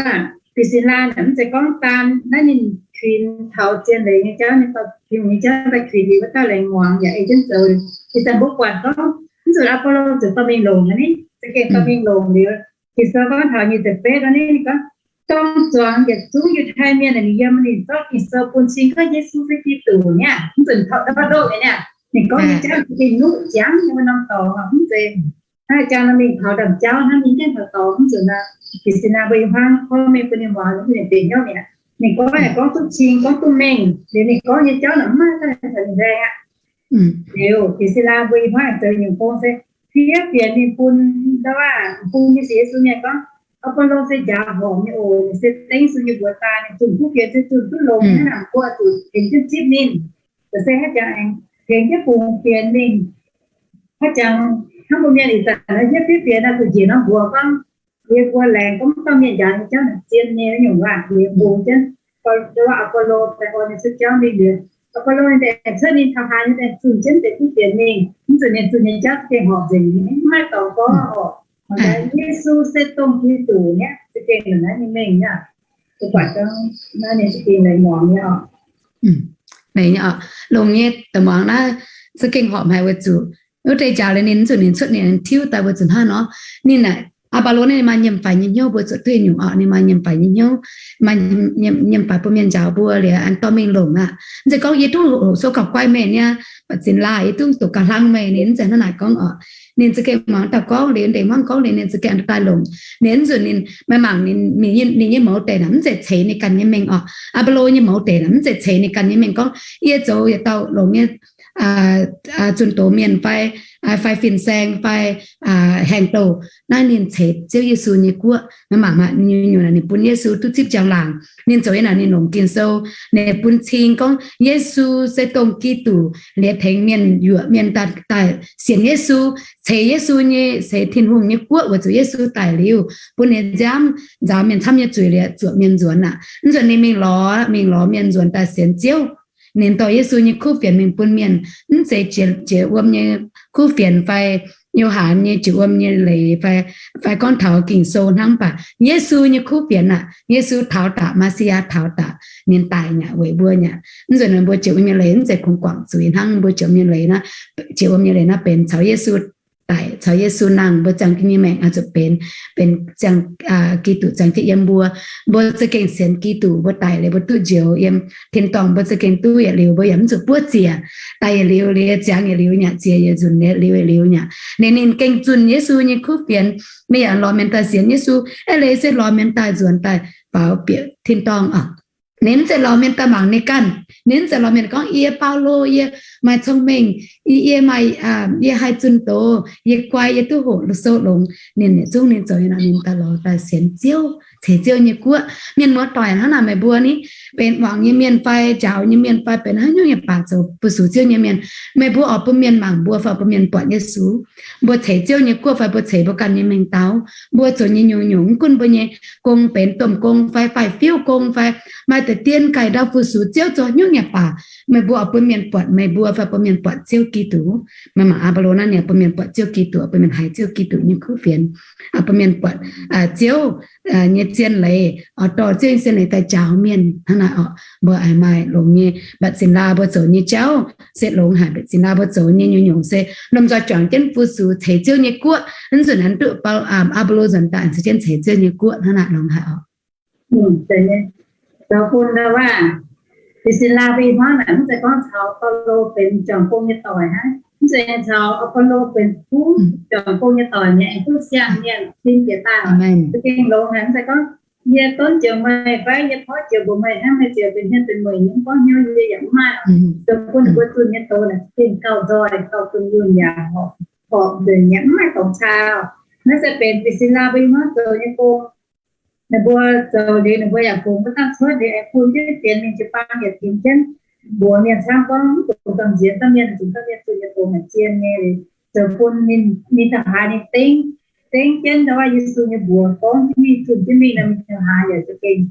Priscilla naaic mv zeiz gorngv daan naaiv ninh kuinx taux zien leiz nyei jauv, ninh dorh Tin-Hungh nyei jauv daaih kuinx liuz wuov dauh laengz muangx yaac ei jienv zoux. Ih zanc mbuo buatc gorngv mv zuqc Apollo zuqc dorh mingh longc aqv, ninh za'gengh dorh mingh longc liuz, Ging-Sou gorngv taux nyic ziepc betv nor, ninh gorngv, dorng zuangx yietc zungv Yiutai Mienh, ninh yiem ninh zorqv Ging-Sou bun cing gorngv Yesu se Giduc niaa, mv zuqc taux ndortv ndoqv nyei niaa. Ninh gorngv nyei jauv za'gengh nuqv ziangx nyei, wuov norm dorngx mv zeiz hnangv jangx nor mingh taux ndaamv-jauv hnangv, ninh gaengh taux dorngx mv zuqc naaic. Priscilla mbuo ih hmuangx gorngv mengh bun ninh muangx, ninh benx hnyouv mi'aqv. Ninh gorngv yaac gorngv duqv cing, gorngv duqv mengh, liuz ninh gorngv nyei jauv naaic mv maaih daaih taux ninh nzaeng aqv. Liuz Priscilla mbuo ih hmuangx zoux nyungc gong se fiev fienx mingh bun, ndau aac, bun nyei sienx Yesu mienh gorngv, Apollo se njaaux horpc nyei oc, ninh se dengv Yesu nyei mbuox daaih, ninh zunh duqv fienx se zunh duqv longx hnangv naaic, mbuo zuqc tengx jienv zipv ninh. Zoux se haaix jangx aengx tengx jienv bungx fienx mingh. Haaix jangx hnangv mbuo mienh ih zanc naaiv fiev fiev fienx naaic, zuqc njiec norm mbuox gorngv, yie mbuo laengz gorngv dauh mienh njaaux nyei jauv naaic zien nyei nyungc waac, yie mbuo jienv, Apollo daaih orn ninh cuotv jauv mingh liuz, Apollo ninh daaih cuotv ninh taux haaix ninh daaih zunh jienv deix duqv fienx mingh, mv zuqc ninh zunh nyei jauv za'gengh horpc nzengc, mv maaih dorngx gorngv oc. Mangc gaax, Yesu se dongh Giduc niaa, za'gengh longc naaiv nyei mengh niaa. Mbuo buatc gorngv naaiv ninh za'gengh laengz muangx nyei oc. Longx nyei, da'muangx naaiv za'gengh horpc haic weic zuqc wuov deix njaaux liuz ninh, zuqc ninh cuotv ninh tiuv daaih weic zuqc hnangv nor, ninh aeqv, Baulo naaiv ninh maaih nyiemc faix nyei hnyouv, mbuo zuqc duqv nyungc orqc, ninh maaih nyiemc faix nyei hnyouv, maaih nyiemc faix bun mienh njaaux mbuo liuz aengx dorh mingh longc aqv. Mv zeiz gorngv yie duqv hoqc sou gauh guai meih niaa, mv baac zinh laanh yie duqv doqc gauh hlang meih, ninh mv zeiz hnangv naaic gorngv orqc. Ninh za'gengh muangx dauh gorngv liuz, ndeic hmuangv gorngv liuz, ninh za'gengh daaih longc. Ninh nzunc ninh, meih mangc ninh nyei mouz deic naaic mv zeiz ceix ninh ganh nyei mengh orqc. Baulo nyei mouz deic naaic mv zeiz ceix ninh ganh nyei mengh gorngv yie zoux yietc dauh longx nyei zunh doz mienh fai, fai fin-saeng fai haengh douh. Naaiv ninh ceix Ziouv Yesu nyei guoqv. Meih mangc maah, nyungc-nyungc naaic ninh bun Yesu duqv zipv njang-laangc. Ninh zoux nyei naaic ninh longc Ging-Sou, ninh bun cing gorngv Yesu se dongh Giduc, liepc tengx mienh yuoqc mienh daaih sienx Yesu, ceix Yesu nyei, ceix Tin-Hungh nyei guoqv weic zuqc Yesu daic liuz bun ninh nziaamv nzaaux mienh camv nyei zuiz liuz zuoqc mienh nzuonx aqv. Mv nzunc ninh mingh lorz, mingh lorz mienh nzuonx daaih sienx Ziouv. Ninh dorh Yesu nyei kuv fienx mingh bun mienh, mv zeiz jiex wuom nyei kuv fienx fai Yo^han nyei jiex wuom nyei leiz fai, fai gorngv taux Ging-Sou hnangv, mv baac Yesu nyei kuv fienx aqv. Yesu taux daaih, Messiah taux daaih, ninh daic nyei weic mbuo nyei. Mv nzunc mbuo jiex wuom nyei leiz mv zeiz kungx guangc zuiz hnangv, mbuo jiex wuom nyei leiz naaiv, jiex wuom nyei leiz naaiv benx caux Yesu daic, caux Yesu nangh, mbuo ziangh jienv nyei maengc oix zuqc benx, benx ziangh, Giduc ziangh jienv yiem mbuo. Mbuo za'gengh sienx Giduc, mbuo daic liuz mbuo duqv njoux yiem tin-dorngh, mbuo za'gengh duqv yietc liuz, mbuo yaac mv zuqc buov ziec. Daic yietc liuz, liuz ziangx yietc liuz nyei, ziec yietc nzunc yietc liuz yietc liuz nyei. Ninh, ninh gengh zunh Yesu nyei kuv fienx, ninh yaac lorz mienh daaih sienx Yesu. Eix leiz se lorz mienh daaih nzuonx daaih faaux bieqc tin-dorngh oc. Ninh mv zeiz lorz mienh daaih mangc ninh ganh. Ninh mv zeiz lorz mienh gorngv, yie Baulo, yie maaih cong-mengh, yie maaih, yie haih zunh doz, yie guai, yie duqv hoqc sou longx. Ninh yietc zungv ninh zoux nyei nor, ninh daaih lorz daaih sienx Ziouv, ceix Ziouv nyei guoqv. Mienh muoz-doic hnangv naaic, meih mbuo ni, benx muangx nyei mienh fai njaaux nyei mienh fai benx haaix nyungc nyei baac zoux fu-sux Ziouv nyei mienh, meih mbuo oix bun mienh mangc mbuo fai bun mienh buatc Yesu? Mbuo ceix Ziouv nyei guoqv fai mbuo ceix mbuo ganh nyei mengh dauh? Mbuo zoux nyei nyungc-nyungc, mv gunv mbuo nyei gong benx domh gong fai faix-fiuv gong fai maaih deix dien ganh ndau fu-sux Ziouv zoux haaix nyungc nyei baac, meih mbuo oix bun mienh buatc meih mbuo fai bun mienh buatc Ziouv Giduc? Meih mangc Aa^be^lo naaiv, ninh bun mienh buatc Ziouv Giduc, bun mienh haiz Ziouv Giduc nyei kuv fienx, bun mienh buatc Ziouv nyei zien leiz, oix dorh Ziouv nyei zien leiz daaih njaaux mienh hnangv naaic orqc. Mbuo aengx maaih longx nyei, mv baac zinh laa mbuo zoux nyei jauv se longx haic. Mv baac zinh laa mbuo zoux nyei nyungc-nyungc se lomh nzoih juangc jienv fu-sux ceix Ziouv nyei guoqv. Mv nzunc naaiv duqv Aa^be^lo nzuonx daaih se jienv ceix Ziouv nyei guoqv hnangv naaic longx haic orqc. Zoux bun ndau wuov, Pi^si^laa mbuo i hmuangv naaic mv zeiz gorngv caux Baulo benx juangc gong nyei doic hnangv. Mv zeiz caux Baulo benx kuv juangc gong nyei doic nyei, aengx duqv siang-mienh cin jiez daaih. Za'gengh longx haic, mv zeiz gorngv yie donv jiex meih fai yie porv jiex mbuox meih hnangv, meih ziouc benx hmien benx mueic nyei, mv gorngv hnyouv yie yaac mv maaih. Zoux bun ninh mbuo zunh nyei doz naaic za'gengh gauh nzoih, gauh dunh yunh yaac horpc nzengc nyei, mv maaih dorngx caa. Naaiv se benx Pi^si^laa mbuo i hmuangv zoux nyei gong. Ninh mbuo zoux liuz ninh mbuo yaac fungx wuov dangh cuotv liuz aengx bun jienv fienx mingh jiu-baang yaac tengx jienv mbuox mienh camv gorngv mv dungx gamh nziex dauh mienh, zungv dauh mienh zunh nyei doz naaic zien nyei. Zoux bun ninh, ninh taux haaix ninh dengv, dengv jienv ndau wuov Yesu nyei mbuox gorngv jienv mingh, zunh jienv mingh nor, mingh taux haaix yaac za'gengh,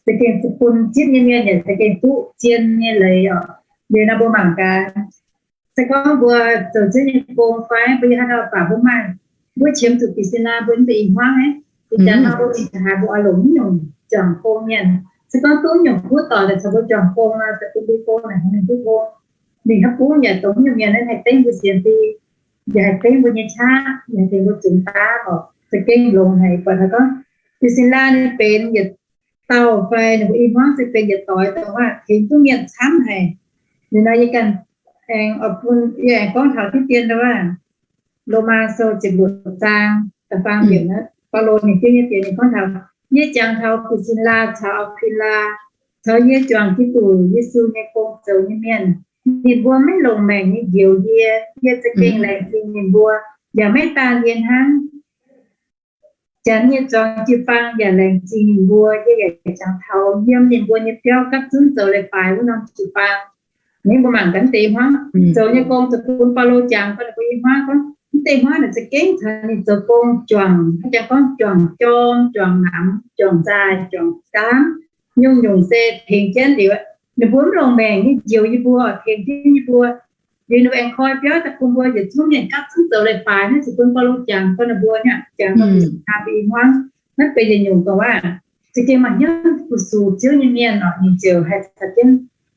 za'gengh bun zipv nyei mienh yaac za'gengh duqv zien nyei leiz orqc. Liuz nor mbuo mangc gaax, se gorngv mbuo zoux Ziouv nyei gong fai mbuo yiem haaix dauh baac mbuo maaih, mbuo qiemx zuqc Pi^si^laa mbuo mv deix i hmuangv aqv. Ih jaax nor mbuo mingh taux haaix mbuo oix longc mv nyungc juangc gong mienh. Se gorngv duqv mv nyungc kuv doic daaih caux mbuo juangc gong nor, daaih bun mbuo gong naaic mingh duqv gong. Mingh haaix bung yaac dongh mv nyungc mienh naaiv haih dengv mbuo sienx fim, yaac haih dengv mbuo nyei qaqv, yaac haih tengx mbuo zungx daav orqc. Za'gengh longx haic, buatc haiz gorngv Pi^si^laa ninh benx yietc dauh fai ninh mbuo i hmuangv se benx yietc doix dongh wuov tengx duqv mienh camv haic. Liuz nor yie ganh aengx oix bun, yie aengx gorngv taux diqv dien wuov, Lomaa Sou ziepc luoqc zaang da'faam yiemc naaiv, Baulo ninh div nyei diex ninh gorngv taux, yie jangx taux Pi^si^laa caux Aa^kwi^laa, caux yie juangc Giduc Yesu nyei gong zoux nyei mienh. Ninh mbuo maiv longc maengc nyei njoux yie, yie za'gengh laengz zingh ninh mbuo. Yaac maiv daan yie hnangv, janx nyei zuangx jiu-baang yaac laengz zingh ninh mbuo. Yie yaac jangx taux yiem ninh mbuo nyei biauv gapv zunv zoux leiz-baaix wuov norm jiu-baang. Ninh mbuo mangc gaax mv deix hmuangv zoux nyei gong, zoux bun Baulo jangx bun ninh mbuo i hmuangv gorngv, mv deix hmuangv naaic za'gengh caux ninh zoux gong juangc, haaix jangx gorngv juangc jorm, juangc namx, juangc nzaaih, juangc gaamv, nyungc-nyungc se tengx jienv liuz, ninh mbuo mv longc maengc nyei njoux yie mbuo, tengx jienv yie mbuo. Liuz ninh mbuo aengx koi biauv daaih bun mbuo yietc zungv mienh gapv zunv zoux leiz-baaix naaiv, se bun Baulo jangx bun ninh mbuo nyei, jangx bun Pi^si^laa mbuo i hmuangv. Naaiv benx yietc nyungc dongh wuov, za'gengh maaih hnyouv fu-sux Ziouv nyei mienh orqc, ninh ziouc haih caux jienv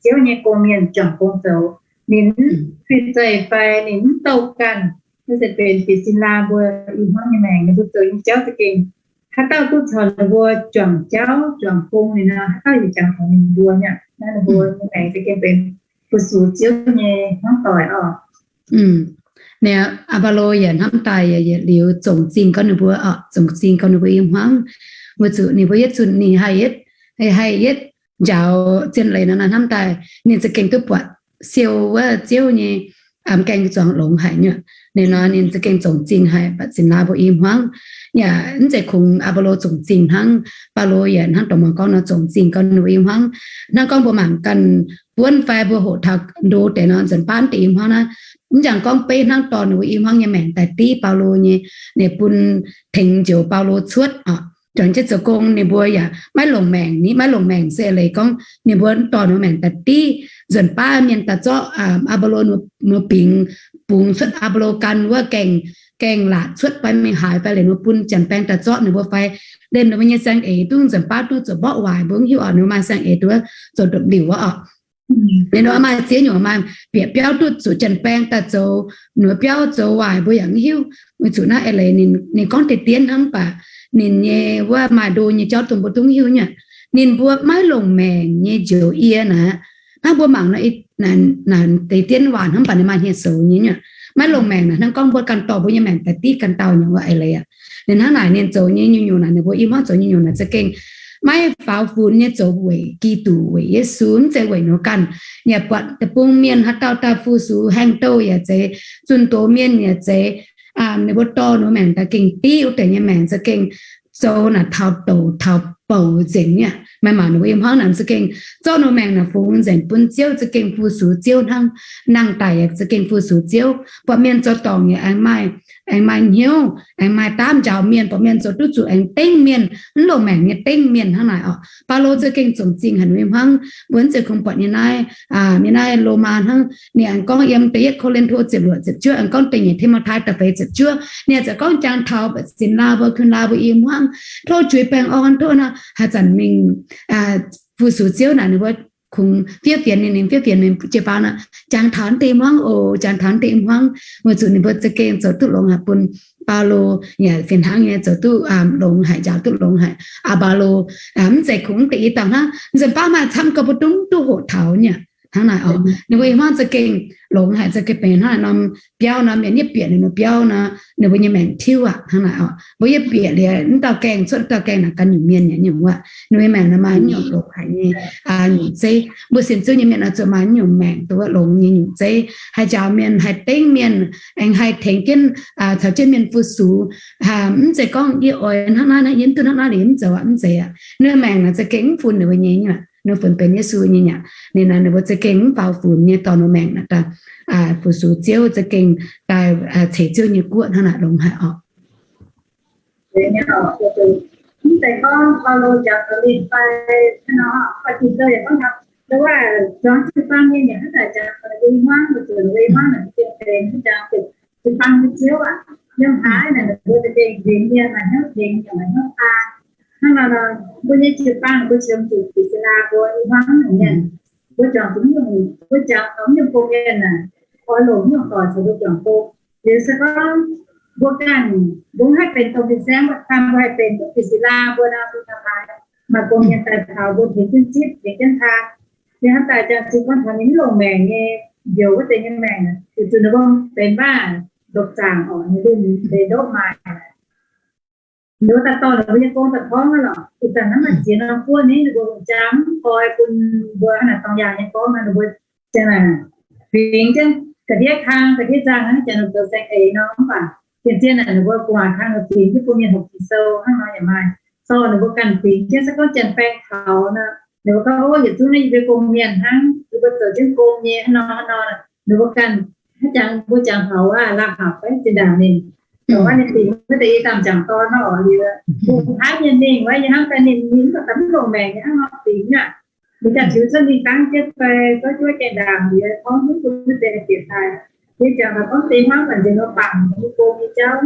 Ziouv nyei gong-mienh juangc gong zoux. Ninh mv fih zeih fai ninh mv douh ganh, naaiv se benx bieqc sin laa mbuo i hmuangv nyei maengc. Ninh mbuo zoux nyei jauv za'gengh haaix dauh duqv caux ninh mbuo juangc jauv juangc gong liuz nor, haaix dauh yaac jangx taux ninh mbuo nyei aqv. Naaiv ninh mbuo nyei maengc za'gengh benx fu-sux Ziouv nyei hmuangv doic oc. Naaiv Baulo yaac hnamv daaih yaac yietc liuz zongc zingh gorngv ninh mbuo oc, zongc zingh gorngv ninh mbuo i hmuangv, weic zuqc ninh mbuo yietv zunh ninh haih yietv, haih yietv njaaux zien leiz nor, naaiv hnamv daaih ninh za'gengh duqv buatc siou wuov Ziouv nyei gaeng zuangx longx haic nyei. Ninh nor ninh za'gengh zongc zingh haic bieqc sin laa mbuo i hmuangv. Yaac mv zeiz kungx Baulo zongc zingh hnangv, Baulo yaac hnangv dongh muangx gorngv nor zongc zingh gorngv ninh mbuo i hmuangv. Hnangv gorngv mbuo mangc ganh buonv fai mbuo hoqc taux ndo deix nor, nzuonx baav deix i hmuangv naaiv, mv jangx gorngv beiv hnangv dorh ninh mbuo i hmuangv nyei maengc daaih div Baulo nyei, ninh bun tengx njoux Baulo cuotv oc. Juangc jienv zoux gong ninh mbuo yaac maiv longc maengc. Ni maiv longc maengc se leiz gorngv ninh mbuo dorh ninh mbuo maengc daaih div, nzuonx baav mienh daaih zorqv Apollo ninh mbuo bingx, bungx cuotv Apollo gan wuov gaengh, gaengh laatc cuotv fai mingh haaix fai leiz ninh mbuo bun janx-baeng daaih zorqv ninh mbuo fai lemh ninh mbuo nyei saeng-eix duqv nzuonx baav duqv zoux mborqv waaic, mbuo mv hiuv oc, ninh mbuo maaih saeng-eix duqv zoux ndopv-liuc wuov oc. Ninh mbuo maaih ziex nyungc, maaih bieqc biauv duqv zuqc janx-baeng daaih zoux, ninh mbuo biauv zoux waaic mbuo yaac mv hiuv. Weic zuqc naaiv eix leiz ninh gorngv deix dienv hnangv, mv baac ninh nyei wuov maaih ndo nyei jauv dongh mbuo zungv hiuv nyei. Ninh mbuo maiv longc maengc nyei njoux yie naaic. Hnangv mbuo mangc nor, naaic deix dienv waac hnangv, mv baac ninh maaih hniev-soux nyei nyei. Maiv longc maengc naaic hnangv gorngv mbuo ganh dorh mbuo nyei maengc daaih div ganh dauh nyei wuov eix leiz aqv. Ninh hnangv naaic ninh zoux nyei nyungc-nyungc naaic, ninh mbuo i hmuangv zoux nyungc-nyungc naaic za'gengh maiv faaux funx nyei, zoux weic Giduc, weic Yesu, mv zeiz weic ninh ganh. Yaac buatc deic-bung mienh haaix dauh daaih fu-sux, haengh douh yaac zeiz, zunh doz mienh yaac zeiz, ninh mbuo dorh ninh mbuo maengc daaih gengh div wuov deix nyei maengc za'gengh zoux naaic taux douc taux bouc nzengc nyei. Maaih mangc ninh mbuo i hmuangv naaic za'gengh zorqv ninh mbuo maengc naaic fungx nzengc bun Ziouv, za'gengh fu-sux Ziouv hnangv. Nangh daic yaac za'gengh fu-sux Ziouv. Buatc mienh zoux dorngc yaac aengx maaih, aengx maaih hnyouv, aengx maaih ndaamv njaaux mienh. Buatc mienh zoux duqv zuqc aengx dengv mienh, mv longc maengc nyei dengv mienh hnangv naaic oc. Baulo za'gengh zongc zingh haic ninh i hmuangv. Mbuo mv zeiz kungx buatc nyei naaiv, nyei naaiv Lomaa hnangv, ninh aengx gorngv yiem da'yietv Ko^lin^to ziepc luoqc ziepc juov aengx gorngv da'nyeic Ti^mo^tai da'feix ziepc juov, ninh aengx gorngv jangx taux bieqc sin laa mbuo, kuinx laa mbuo i hmuangv, tov juix baengh orn, tov nor haaix zanc mingh fu-sux Ziouv naaic ninh mbuo kungx fiev fienx, ninh, ninh fiev fienx mingh jiu-baang nor, jangx taux naaiv deix hmuangv oc, jangx taux naaiv deix hmuangv, weic zuqc ninh mbuo za'gengh zoux duqv longx haic bun Baulo, yaac fih hnangv nyei zoux duqv longx haic, njaaux duqv longx haic. Aa, Baulo mv zeiz kungx deix i dauh hnangv, nzunc baav maaih camv gau mbuo dungx duqv hoqc taux nyei. Hnangv naaic oc, ninh mbuo i hmuangv za'gengh longx haic, za'gengh benx hnangv norm biauv nor, mienh yietv bieqc ninh mbuo biauv nor, ninh mbuo nyei maengc tiuv aqv. Hnangv naaic oc, mbuo yietv bieqc liuz mv dauh gaengh cuotv mv dauh gaengh naaic gan nyungc mienh nyei nyungc wuov, ninh mbuo maengc nor maaih nyungc longx haic nyei nyungc zeiv. Mbuo sienx Ziouv nyei mienh oix zuqc maaih nyungc maengc duqv longx nyei nyungc zeiv, haih njaaux mienh, haih dengv mienh, aengx haih tengx jienv, caux jienv mienh fu-sux. Mv zeiz gorngv yie oix hnangv naaiv, yie mv duqv hnangv naaiv liuz mv zoux aqv, mv zeiz aqv. Ninh maengc naaic za'gengh mv funx ninh mbuo nyei nyungc, ninh funx benx Yesu nyei nyungc. Ninh naaic ninh mbuo za'gengh mv faaux funx nyei dorh ninh maengc naaic daaih fu-sux Ziouv, za'gengh daaih ceix Ziouv nyei guoqv hnangv naaic longx haic oc. Mv zeiz gorngv Baulo njaaux Ko^lin^to fai hnangv nor, Ko^lin^to yaac gorngv taux, wuov zuangx jiu-baang mienh yaac hnangv naaic njaaux Ko^lin^to hmuangv, weic zuqc Ko^lin^to hmuangv naaic za'gengh benx hnyouv njaaux jiu-baang nyei Ziouv aqv. Yiem haaix naaic mbuo za'gengh tengx mienh maaih hnyouv tengx, yaac maaih hnyouv taan. Hnangv nor nor, mbuo nyei jiu-baang mbuo qiemx zuqc Britc^si^laa mbuo i hmuangv naaic mienh, mbuo juangc zuqc mv nyungc, mbuo juangc taux mv nyungc gong mienh naaic, oix longc mv nyungc doic caux mbuo juangc gong. Liuz se gorngv mbuo ganh mbuo mv haih benx domh fin-saeng, mbuo haih benx duqv Britc^si^laa mbuo nor, mbuo ganh maaih gong mienh daaih taux mbuo tengx jienv zipv, tengx jienv taan. Yie hnamv daaih Janx-Zinh gorngv taux ninh mv longc maengc nyei njoux wuov deix nyei maengc, weic zuqc ninh mbuo benx mv baac ndopv-zaangc oc, ninh mbuo deix ndopv maaih. Ninh mbuo daaih dorh ninh mbuo nyei gong daaih torngv aqv lorqc. Ih zanc hnangv maaih ziex norm guoqv ni, ninh mbuo jaa mv koi bun mbuo hnangv naaic dorng yaangh nyei gorngv nor, ninh mbuo jaa naaic fingx jienv ga'ndiev kang ga'ndiev nzangh hnangv jaax nor zoux saeng-eix nor, mv baac zien-zien naaic ninh mbuo gu'nguaaic kang fingx jienv bun mienh hopc Ging-Sou hnangv nor yaac maaih. Zorqv ninh mbuo ganh fingx jienv se gorngv janx-baeng taux nor, ninh mbuo gorngv, Ov, yietc zungv naaiv yie mbuo gong mienh hnangv, yie mbuo zoux jienv gong nyei hnangv nor hnangv nor. Ninh mbuo ganh hnangv jangx mbuo jangx taux aav, la'hapc fai zinh ndaangc ninh, ninh fingx wuov deix i damh jangc dorn nor oc, liuz bungx paaiv mienh mingh wuov, yie hnamv daaih ninh, ninh mv baac mv longc maengc nyei hnangv nor fingx aqv. Ninh ganh tiux cuotv mingh dangv jienv fai zorqv juov gaengh ndaangc liuz torngv mv bun wuov deix bieqc daaih. Yie jangx taux gorngv deix hnangv baac nzengc nor bangc mbuo gong nyei jauv,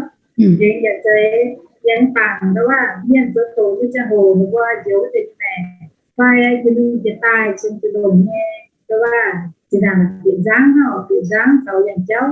nzengc yaac zeiz yaac bangc ndau wuov mienh zoux doqc nyei ziangh hoc ninh mbuo njoux wuov deix nyei maengc, fai yie mingh jiex daaih cien zuqc longc nyei Ndo wuov, zinh ndaangc bieqc nzangv hnangv, bieqc nzangv caux yangh jauv,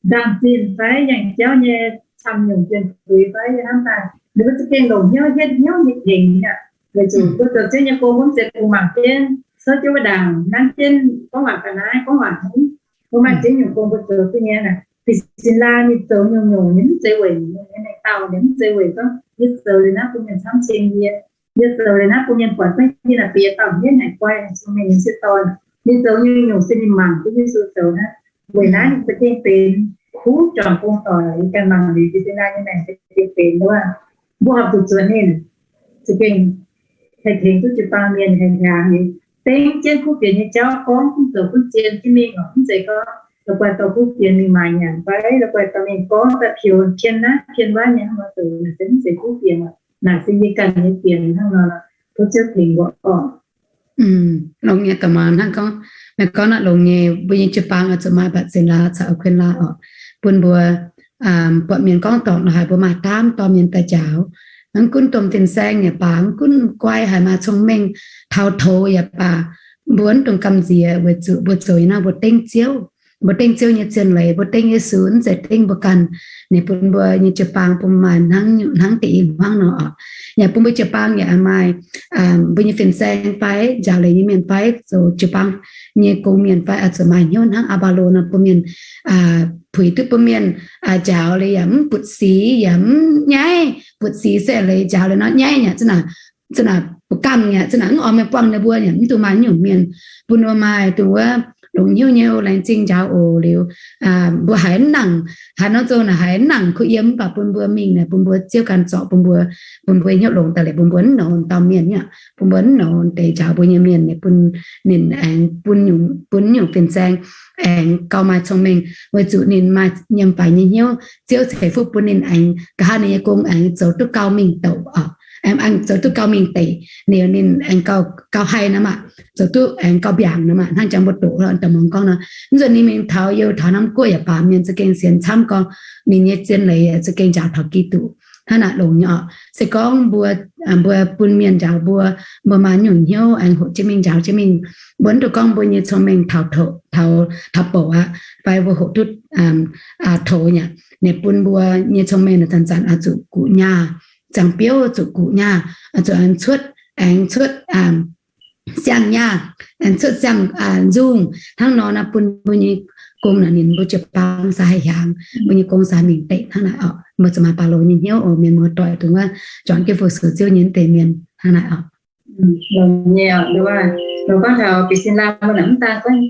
nzangv-zinh fai yangh jauv nyei camv nyungc jien puix fai yie hnamv daaih, ninh mbuo za'gengh longc hnyouv hietv hnyouv nyei tengx aqv. Weic zuqc mbuo zoux Ziouv nyei gong mbuo mv zeiz bungx mangc jienv, souv jienv wuov ndaangc, nanv jienv gorngv waac ga'naaiv, gorngv waac hmz. Mbuo maaih ziex nyungc gong mbuo zoux duqv nyei naaic. Bieqc sin laa ninh zoux nyungc-nyungc, ninh mv zeiz weic ninh nyei dauh, ninh mv zeiz weic gorngv yie zoux liuz naaiv bun mienh camv cing yie, yie zoux liuz naaiv bun mienh buatc gorngv yie naaic benx dauh hmien haic, guai, cong-mengh nyei sieqv dorn. Ninh zoux nyungc-nyungc se ninh mangc duqv Yesu zoux hnangv. Weic naaiv ninh za'gengh benx kuv juangc gong doic, yie ganh mangc liuz bieqc sin laa nyei maengc za'gengh benx wuov, mbuo horpc zuqc zuotc ninh, za'gengh haih tengx duqv jiu-baang mienh, haih hiaangx liuz dengv jienv kuv fienx nyei jauv gorngv gunv zoux gunv zien jienv mingh oc. Mv zeiz gorngv la'guaih dorh kuv fienx mingh maaic nyanc fai la'guaih dorh mingh gorngv daaih pioux pien naaiv pien wuov nyei hnangv nor zoux, naaic se mv zeiz kuv fienx oc. Naaic se yie ganh nyei fienx hnangv nor, tov Ziouv tengx mbuo oc. Longx nyei, ga'maah hnangv gorngv, meih gorngv naaiv longx nyei, mbuo nyei jiu-baang oix zuqc maaih mbatc sin laa caux kuenx laa oc, bun mbuo buatc mienh gorngv dorngc lorqc haaix mbuo maaih daamv dorh mienh daaih njaaux. Mv gunv domh fin-saeng yaac baac, mv gunv guai haic maaih cong-mengh taux toux yaac baac, mbuo mv dungx gamh nziex weic zuqc mbuo zoux nyei naaiv mbuo dengv Ziouv. Mbuo dengv Ziouv nyei zien leiz, mbuo dengv Yesu, mv zeiz dengv mbuo ganh. Ninh bun mbuo nyei jiu-baang bun maaih hnangv, hnangv deix i hmuangv nor oc. Yaac bun mbuo jiu-baang yaac maaih mbuo nyei fin-saeng fai njaaux leiz nyei mienh fai zoux jiu-baang nyei gong mienh fai oix zuqc maaih hnyouv hnangv Aa^mbaa^lo nor bun mienh puix duqv bun mienh njaaux leiz yaac mv butv sic yaac mv nyaiv. Butv sic se leiz njaaux leiz nor nyaiv nyei, za'naaic mv gamh nyei, za'naaic mv oix meih buangh ninh mbuo nyei, mv dungx maaih nyungc mienh bun mbuo maaih dongh wuov longx hnyouv nyei laengz zingh njaaux oc. Liuz mbuo haiz mv nangc, haaix nor zoux naaic haiz mv nangc kuh yiem, mv baac bun mbuo mingh naaic bun mbuo Ziouv ganh zorc bun mbuo, bun mbuo hnyouv longx daaih liuz bun mbuo mv nongx dauh mienh nyei, bun mbuo mv nongx deix njaaux mbuo nyei mienh, bun ninh aengx bun nyungc fin-saeng aengx gauh maaih cong-mengh weic zuqc ninh maaih nyiemc faix nyei hnyouv. Ziouv ceix fuqv bun ninh aengx nqa'haav ninh nyei gong aengx zoux duqv gauh mingh douc oc, aengx zoux duqv gauh mingh deic, liuz ninh aengx gauh haih nor maah, zoux duqv aengx gauh mbiaangc nor maah, hnangv jangx mbuo doqc daaih muangx gorngv nor. Mv nzunc ninh mingh taux youh taux norm guoqv yaac baac mienh za'gengh sienx camv gorngv ninh nyei zien leiz za'gengh njaaux taux Giduc. Hnangv naaic longx nyei oc. Se gorngv mbuo, mbuo bun mienh njaaux mbuo, mbuo maaih nyungc hnyouv aengx hoqc jienv mingh njaaux jienv mingh, mbuo mv dungx gorngv mbuo nyei cong-mengh taux bouc aqv, fai mbuo hoqc duqv toux nyei. Ninh bun mbuo nyei cong-mengh naaic zanc-zanc oix zuqc guqc nyaah, ziangh biouv zuqc guqc nyaah, oix zuqc aengx cuotv, aengx cuotv siang-nyaah, aengx cuotv siang-nzungh. Hnangv nor naaic bun mbuo nyei gong naaic ninh mbuo jiu-baang se haih hiaangx, mbuo nyei gong se haih mingh deic hnangv naaic oc. Mbuo zuqc maaih Baulo nyei hnyouv oc, mienh muoz-doic dongh wuov juangc jienv fu-sux Ziouv nyei deix mienh hnangv naaic oc. Longx nyei oc, gorngv taux bieqc sin laa mbuo naaic mv daan gorngv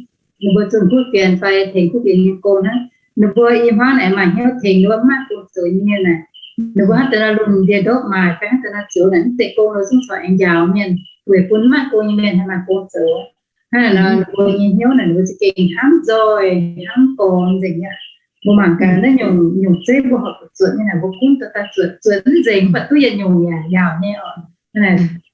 ninh mbuo zunh kuv fienx fai tengx kuv fienx nyei gong hnangv. Ninh mbuo i hmuangv naaic maaih hnyouv tengx ninh mbuo mv maaih gong zoux nyei mienh naaic, ninh mbuo hnangv deix nor lunx ndie-ndopv maaic fai hnangv deix nor zoux naaic mv zeiz gong nor zungv corc aengx njaaux mienh, weic bun mv maaih gong nyei mienh haih maaih gong zoux. Hnangv naaic nor ninh mbuo nyei hnyouv naaic ninh mbuo za'gengh hnamv nzoih, hnamv gorngx nzengc aqv. Mbuo mangc gaax naaiv nyungc, nyungc zeiv mbuo horpc zuqc zuotc nyei naaic, mbuo gunv daaih zuotc, zuotc mv nzengc mv baac duqv yietc nyungc yaac yaauc nyei oc.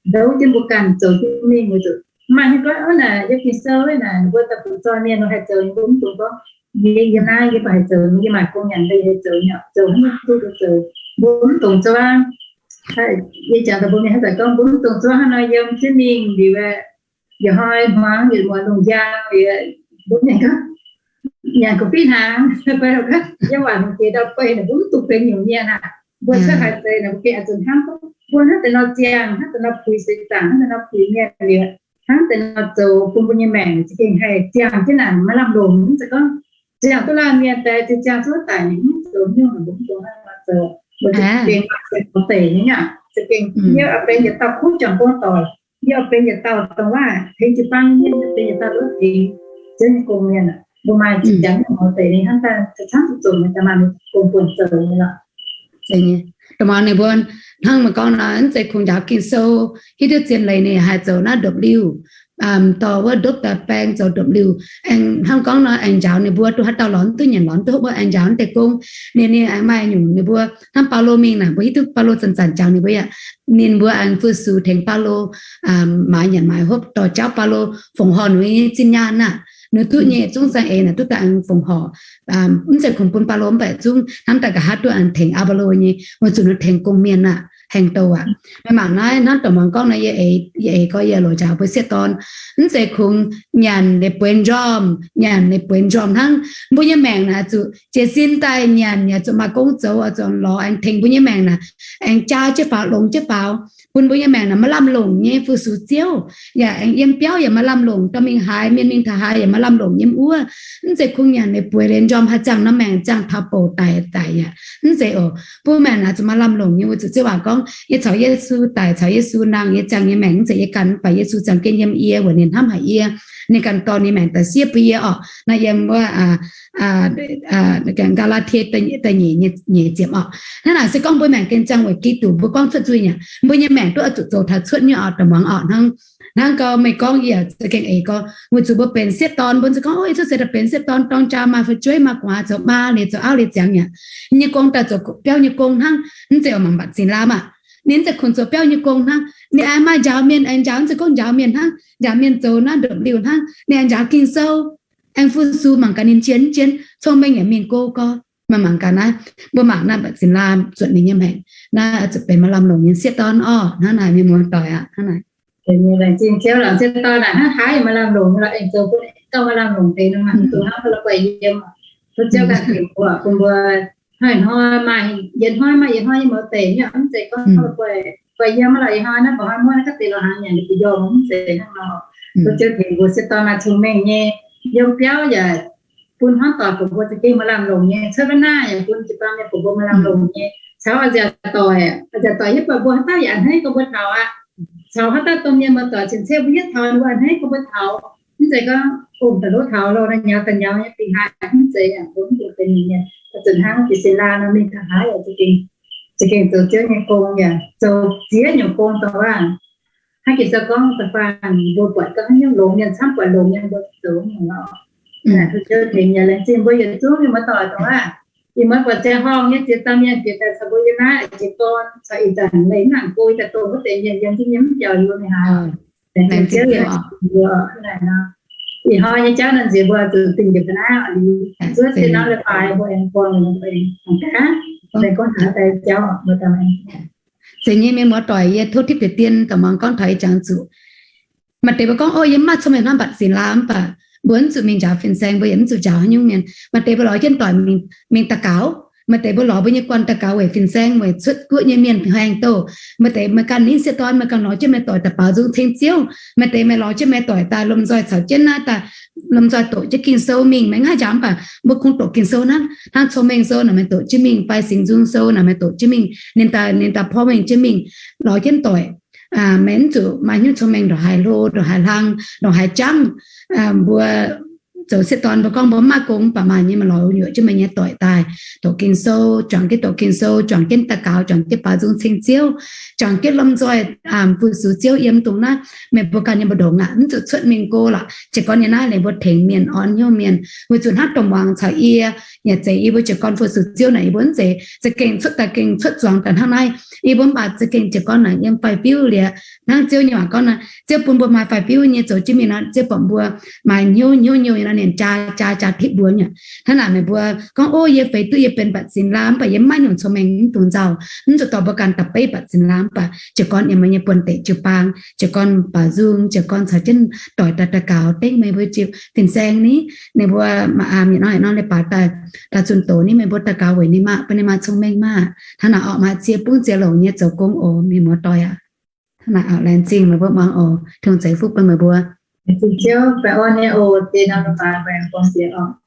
Ndouv jienv mbuo ganh zoux jienv mingh weic zuqc maaih haaix gorngv naaic yiem Ging-Sou naaic ninh mbuo daaih butv-zoih mienh nor haih zoux, mbuo mv dungx gorngv yie yiem naaiv yie mv baac haih zoux, yie maaih gong nyanc yie haih zoux nyei, zoux hnangv mbuo duqv zoux. Mbuo mv dungx zoux aqv. Yie jangx daaih mbuo mienh hnangv daaih gorngv mbuo mv dungx zoux hnangv nor yiem jienv mingh liuz, yietc hnoi hmuangx yietc muonz lungh njang liuz, mbuo mienh gorngv nyanc kuv fiv hnaangx, fai gorngv yiem waac hungh jiex ndau-beih naaic, mbuo mv dungx benx nyungc mienh aqv. Mbuo cuotv haaix deix naaic mbuo gengh oix zuqc hnamv gorngv mbuo hnangv deix nor ziangh, hnangv deix nor puix seix zaangc, hnangv deix nor puix mienh liuz, hnangv deix nor zoux bun mbuo nyei maengc za'gengh haih ziangh jienv naaic maiv lamh longc. Mv zeiz gorngv ziangh duqv laanh mienh daaih, ziangh duqv daic mv zoux nyungc, mbuo mv dungx hnangv nor zoux. Mbuo za'gengh maaih deix nyei aqv, za'gengh yie oix benx yietc dauh kuv juangc gong doic, yie oix benx yietc dauh dongh waac tengx jiu-baang mienh, yie benx yietc dauh duqv tengx Ziouv nyei gong mienh aqv. Mbuo maaih janx nyei mouz deix ninh hnamv daaih camv-camv zuqc zuqc nyei, daaih maaih ninh gong buonc zoux nyei lorqc. Dongh wuov ninh mbuo hnangv meih gorngv nor, mv zeiz kungx njaaux Ging-Sou, hiuv duqv zien leiz ninh haih zoux naaiv ndopv-liuh, dorh wuov ndopv daaih baeng zoux ndopv-liuh. Aengx hnangv gorngv nor, aengx njaaux ninh mbuo duqv haaix dauh lorz duqv nyanc lorz duqv hopv wuov, aengx njaaux naaiv deix gong. Ninh, ninh aengx maaih nyungc ninh mbuo hnangv Baulo mingh naaic, mbuo hiuv duqv Baulo zanc-zanc njaaux ninh mbuo yaac, ninh mbuo aengx fu-sux tengx Baulo maaiz nyanc maaiz hopv, dorh jauv Baulo fongc horc ninh nyei zinh nyaanh aqv. Ninh duqv nyei zungv za'eix naaic duqv daaih aengx fongc horc. Mv zeiz kungx bun Baulo mv baac zungv hnamv daaih nqa'haav duqv aengx tengx Aa^mbaa^lo nyei, weic zuqc ninh tengx gong-mienh aqv. haengh douh aqv. Meih mangc naaiv hnangv dongh muangx gorngv naaiv, yie eix gorx yie loc njaaux mbuo sieqv dorn, mv zeiz kungx nyanc leiz bueix njormh, nyanc leiz bueix njormh hnangv. Mbuo nyei maengc naaic zuqc jiez sin daaih nyanc yaac zuqc maaih gong zoux, zuqc lorz aengx tengx mbuo nyei maengc naaic aengx jaa jienv faaux, longx jienv faaux, bun mbuo nyei maengc naaic maaih lamh longc nyei fu-sux ziouv, yaac aengx yiem biauv yaac maaih lamh longc, dorh mingh haaix, mienh mingh taux haaix yaac maaih lamh longc nyei wuov. Mv zeiz kungx nyanc leiz bueix leiz njormh haaix ziangh nor maengc ziangh taux bouc daic daic yaac mv zeiz oc. Bun maengc naaic zuqc maaih lamh longc nyei, weic zuqc ziouv waac gorngv, yie caux Yesu daic, caux Yesu nangh, yie ziangh nyei maengc mv zeiz yie ganh, mv baac Yesu ziangh jienv yiem yie, weic ninh hnamv haic yie, ninh ganh dorh ninh maengc daaih siev bun yie orqc. Naaiv yiem wuov Gaa^laa^tie da'nyeic nyeic ziepc orqc. Hnangv naaic se gorngv mbuo maengc gengh ziangh weic Giduc, mbuo gorngv cuotv nzuih aqv, mbuo nyei maengc duqv oix zuqc zoux taux cuotv nyei orqc, dongh muangx orqc hnangv. Hnangv gau meih gorngv yie za'gengh eix gorx, weic zuqc mbuo benx sieqv dorn, mbuo se gorngv, o, yie cuotv seix daaih benx sieqv dorn, dorng jaa maaih fu'jueiv maaih gu'nguaaz zoux maa, liuz zoux auv liuz ziangx aqv. Nyei gong daaih zoux biauv nyei gong hnangv, mv zeiz oix mangc mbatc zinh lamh aqv. Ninh mv zeiz kungx zoux biauv nyei gong hnangv. Ninh aengx maaih njaaux mienh, aengx njaaux, mv zeiz gorngv njaaux mienh hnangv, njaaux mienh zoux naaiv ndopv-liuh hnangv. Ninh aengx njaaux Ging-Sou, aengx fu-sux mangc gaax ninh jien mv jien, cong-mengh yaac mingh go gorx. Meih mangc gaax naaiv, mbuo mangc naaiv mbatc zinh lamh zuotc ninh nyei maengc. Naaiv zuqc benx maaih lamh longc nyei sieqv dorn orqc. Hnangv naaic mienh muoz-doic aqv, hnangv naaic. Laengz zingh Ziouv, laengz zingh dorn naaic, hnangv haaix yaac maaih lamh longc, la'engh zoux bun gauh maaih lamh longc deix nor, mv zuqc hnangv mbuo la'guaih yiem. Tov Ziouv ganh tengx mbuo, bun mbuo hnoi-hnoi maaih yietc hnoi maaih yietc hnoi nyei mouz deic nyei, mv zeiz gorngv la'guaih yiem mv lorqc, yietc hnoi naaiv mbuo hnoi muoqv naaiv ga'deix lorz hnaangx nyanc liuz buoz-ndoqv mv zeiz hnangv nor. Tov Ziouv tengx mbuo sieqv dorn maaih cong-mengh nyei, yiem biauv yaac bun hnangv doic bun mbuo za'gengh maaih lamh longc nyei, cuotv maiv naaiv yaac bun jiu-baang mienh bun mbuo maaih lamh longc nyei. Caux a'nziaauc doic, a'nziaauc doic hiuv buatc mbuo haaix dauh yaac a'hneiv gorngv mbuo taux aqv. Caux haaix dauh domh mienh muoz-doic cien-ceqv mbuo hiuv taux ninh mbuo a'hneiv gorngv mbuo taux. Mv zeiz gorngv ong daaih lov taux lorqc, naaiv nyaux daaih nyaux nyei fih hnangv, mv zeiz yaac mbuo mv dungx benx mienh. Zuqc hnangv Gi^se^laa nor mingh taux haaix yaac za'gengh zoux Ziouv nyei gong yaac zoux ziex nyungc gong dongh waac. Hnangv Ging-Sou gorngv da'faanh mbuo buatc gorngv haaix nyungc longx mienh camv, buatc longx mienh mbuo zoux nyungc lorqc. Tov Ziouv tengx yaac laengz zingh mbuo yietc zungv mienh muoz-doic dongh waac. Ih muonz buatc ziangh horngh nyei ziex dauh mienh bieqc daaih caux mbuo yiem naaiv jiez gorn caux ih zanc leiz mv nangc go daaih dongh wuov deix mienh yiem jienv nyei mv biaux yiem nyei haic. Laengz zingh Ziouv yaac mbuo naaic nor, ih hnoi nyei jauv nor nziex mbuo zuqc dingh njiec ga'naaiv liuz, zuov zinh norm leiz-baaix mbuo aengx gorngv, mbuo aengx gorngv gaax, aengx gorngv haaix deix jauv mbuo daaih. Zeiz nyei mienh muoz-doic, yie tov tipv deix dien daaih muangx gorngv taux ih jangx zuqc maaih deix mbuo gorngv, o, yie mv maaih cong-mengh hnangv mbatc zinh lamh, mv baac mbuo mv zuqc mingh njaaux fin-saeng, mbuo yaac mv zuqc njaaux haaix nyungc mienh. Maaih deix mbuo lorz jienv doic mingh daux gaux. Maaih deix mbuo lorz mbuo nyei guanh daux gaux weic fin-saeng, weic cuotv guoqv nyei mienh haengh douh. Maaih deix meih ganh ninh sieqv dorn, meih ganh lorz jienv meih doic daaih baaux nzung ceng Ziouv. Maaih deix meih lorz jienv meih doic daaih lomh nzoih caux jienv naaiv daaih lomh nzoih doqc jienv Ging-Sou mingh. Meih mv haih njaaux mv baac mbuo kungx doqc Ging-Sou hnangv. Hnangv cong-mengh sou naaic meih doqc jienv mingh, fai Singx Nzung Sou naaic meih doqc jienv mingh, ninh daaih, ninh daaih porv mengh jienv mingh, lorz jienv doic. Meih mv zuqc maaih hnyouv cong-mengh ndongc haaix hlo, ndongc haaix hlang, ndongc haaix jangv. Mbuo zoux sieqv dorn mbuo gorngv mbuo mv maaih gong, mv baac maaih nyei meih lorz yuoqc jienv meih nyei doic daaih doqc Ging-Sou, juangc jienv doqc Ging-Sou, juangc jienv daux gaux, juangc jienv baaux nzung ceng Ziouv, juangc jienv lomh nzoih fu-sux Ziouv yiem dongh naaiv. Meih mbuo ganh nyei mbu'ndongx aac, mv zuqc cuotv mingh go lorqc. Jiez gorn nyei naaiv leiz mbuo tengx mienh, orn hnyouv mienh, weic zuqc hnangv dongh muangx caux yie, yaac zeiz yie mbuo jiez gorn fu-sux Ziouv naaic, yie mbuo mv zeiz za'gengh cuotv daaih gengh cuotv zuangx daaih hnangv naaiv. Yie mbuo mv baac za'gengh jiez gorn naaic yiem faix-fiuv liuz, hnangv Ziouv nyei waac gorngv nor, Ziouv bun mbuo maaih faix-fiuv nyei zoux jienv mingh nor, Ziouv bun mbuo maaih hnyouv hnyouv nyouh nor, ninh jaa jaa jaa tipv mbuo nyei. Hnangv naaic meih mbuo gorngv, o, yie feix duqv yie benx mbatc zinh lamh, mv baac yie mv maaih nyungc cong-mengh, mv dungx nzauh. Mv zuqc dorh mbuo ganh daaih beiv mbatc zinh lamh, mv baac jiez gorn yiem mbuo nyei buonv-deic jiu-baang, jiez gorn baaux nzung, jiez gorn caux jienv doic daaih daux gaux dengv meih mbuo jiu fin-saeng ni, ninh mbuo mienh nor haic nor leiz-baaix daaih, daaih zunh doz ni, meih mbuo daux gaux weic ninh maah, bun ninh maaih cong-mengh maah. Hnangv naaic orqc, maaih ziex bungv ziex longc nyei zoux gong oc, mienh muoz-doic aac. Hnangv naaic orqc, laengz zingh meih mbuo muangx oc. Tin-Hungh ceix fuqv bun meih mbuo. Laengz zingh Ziouv, baengh orn nyei oc, deix norm leiz-baaix baengh orn ziex orqc.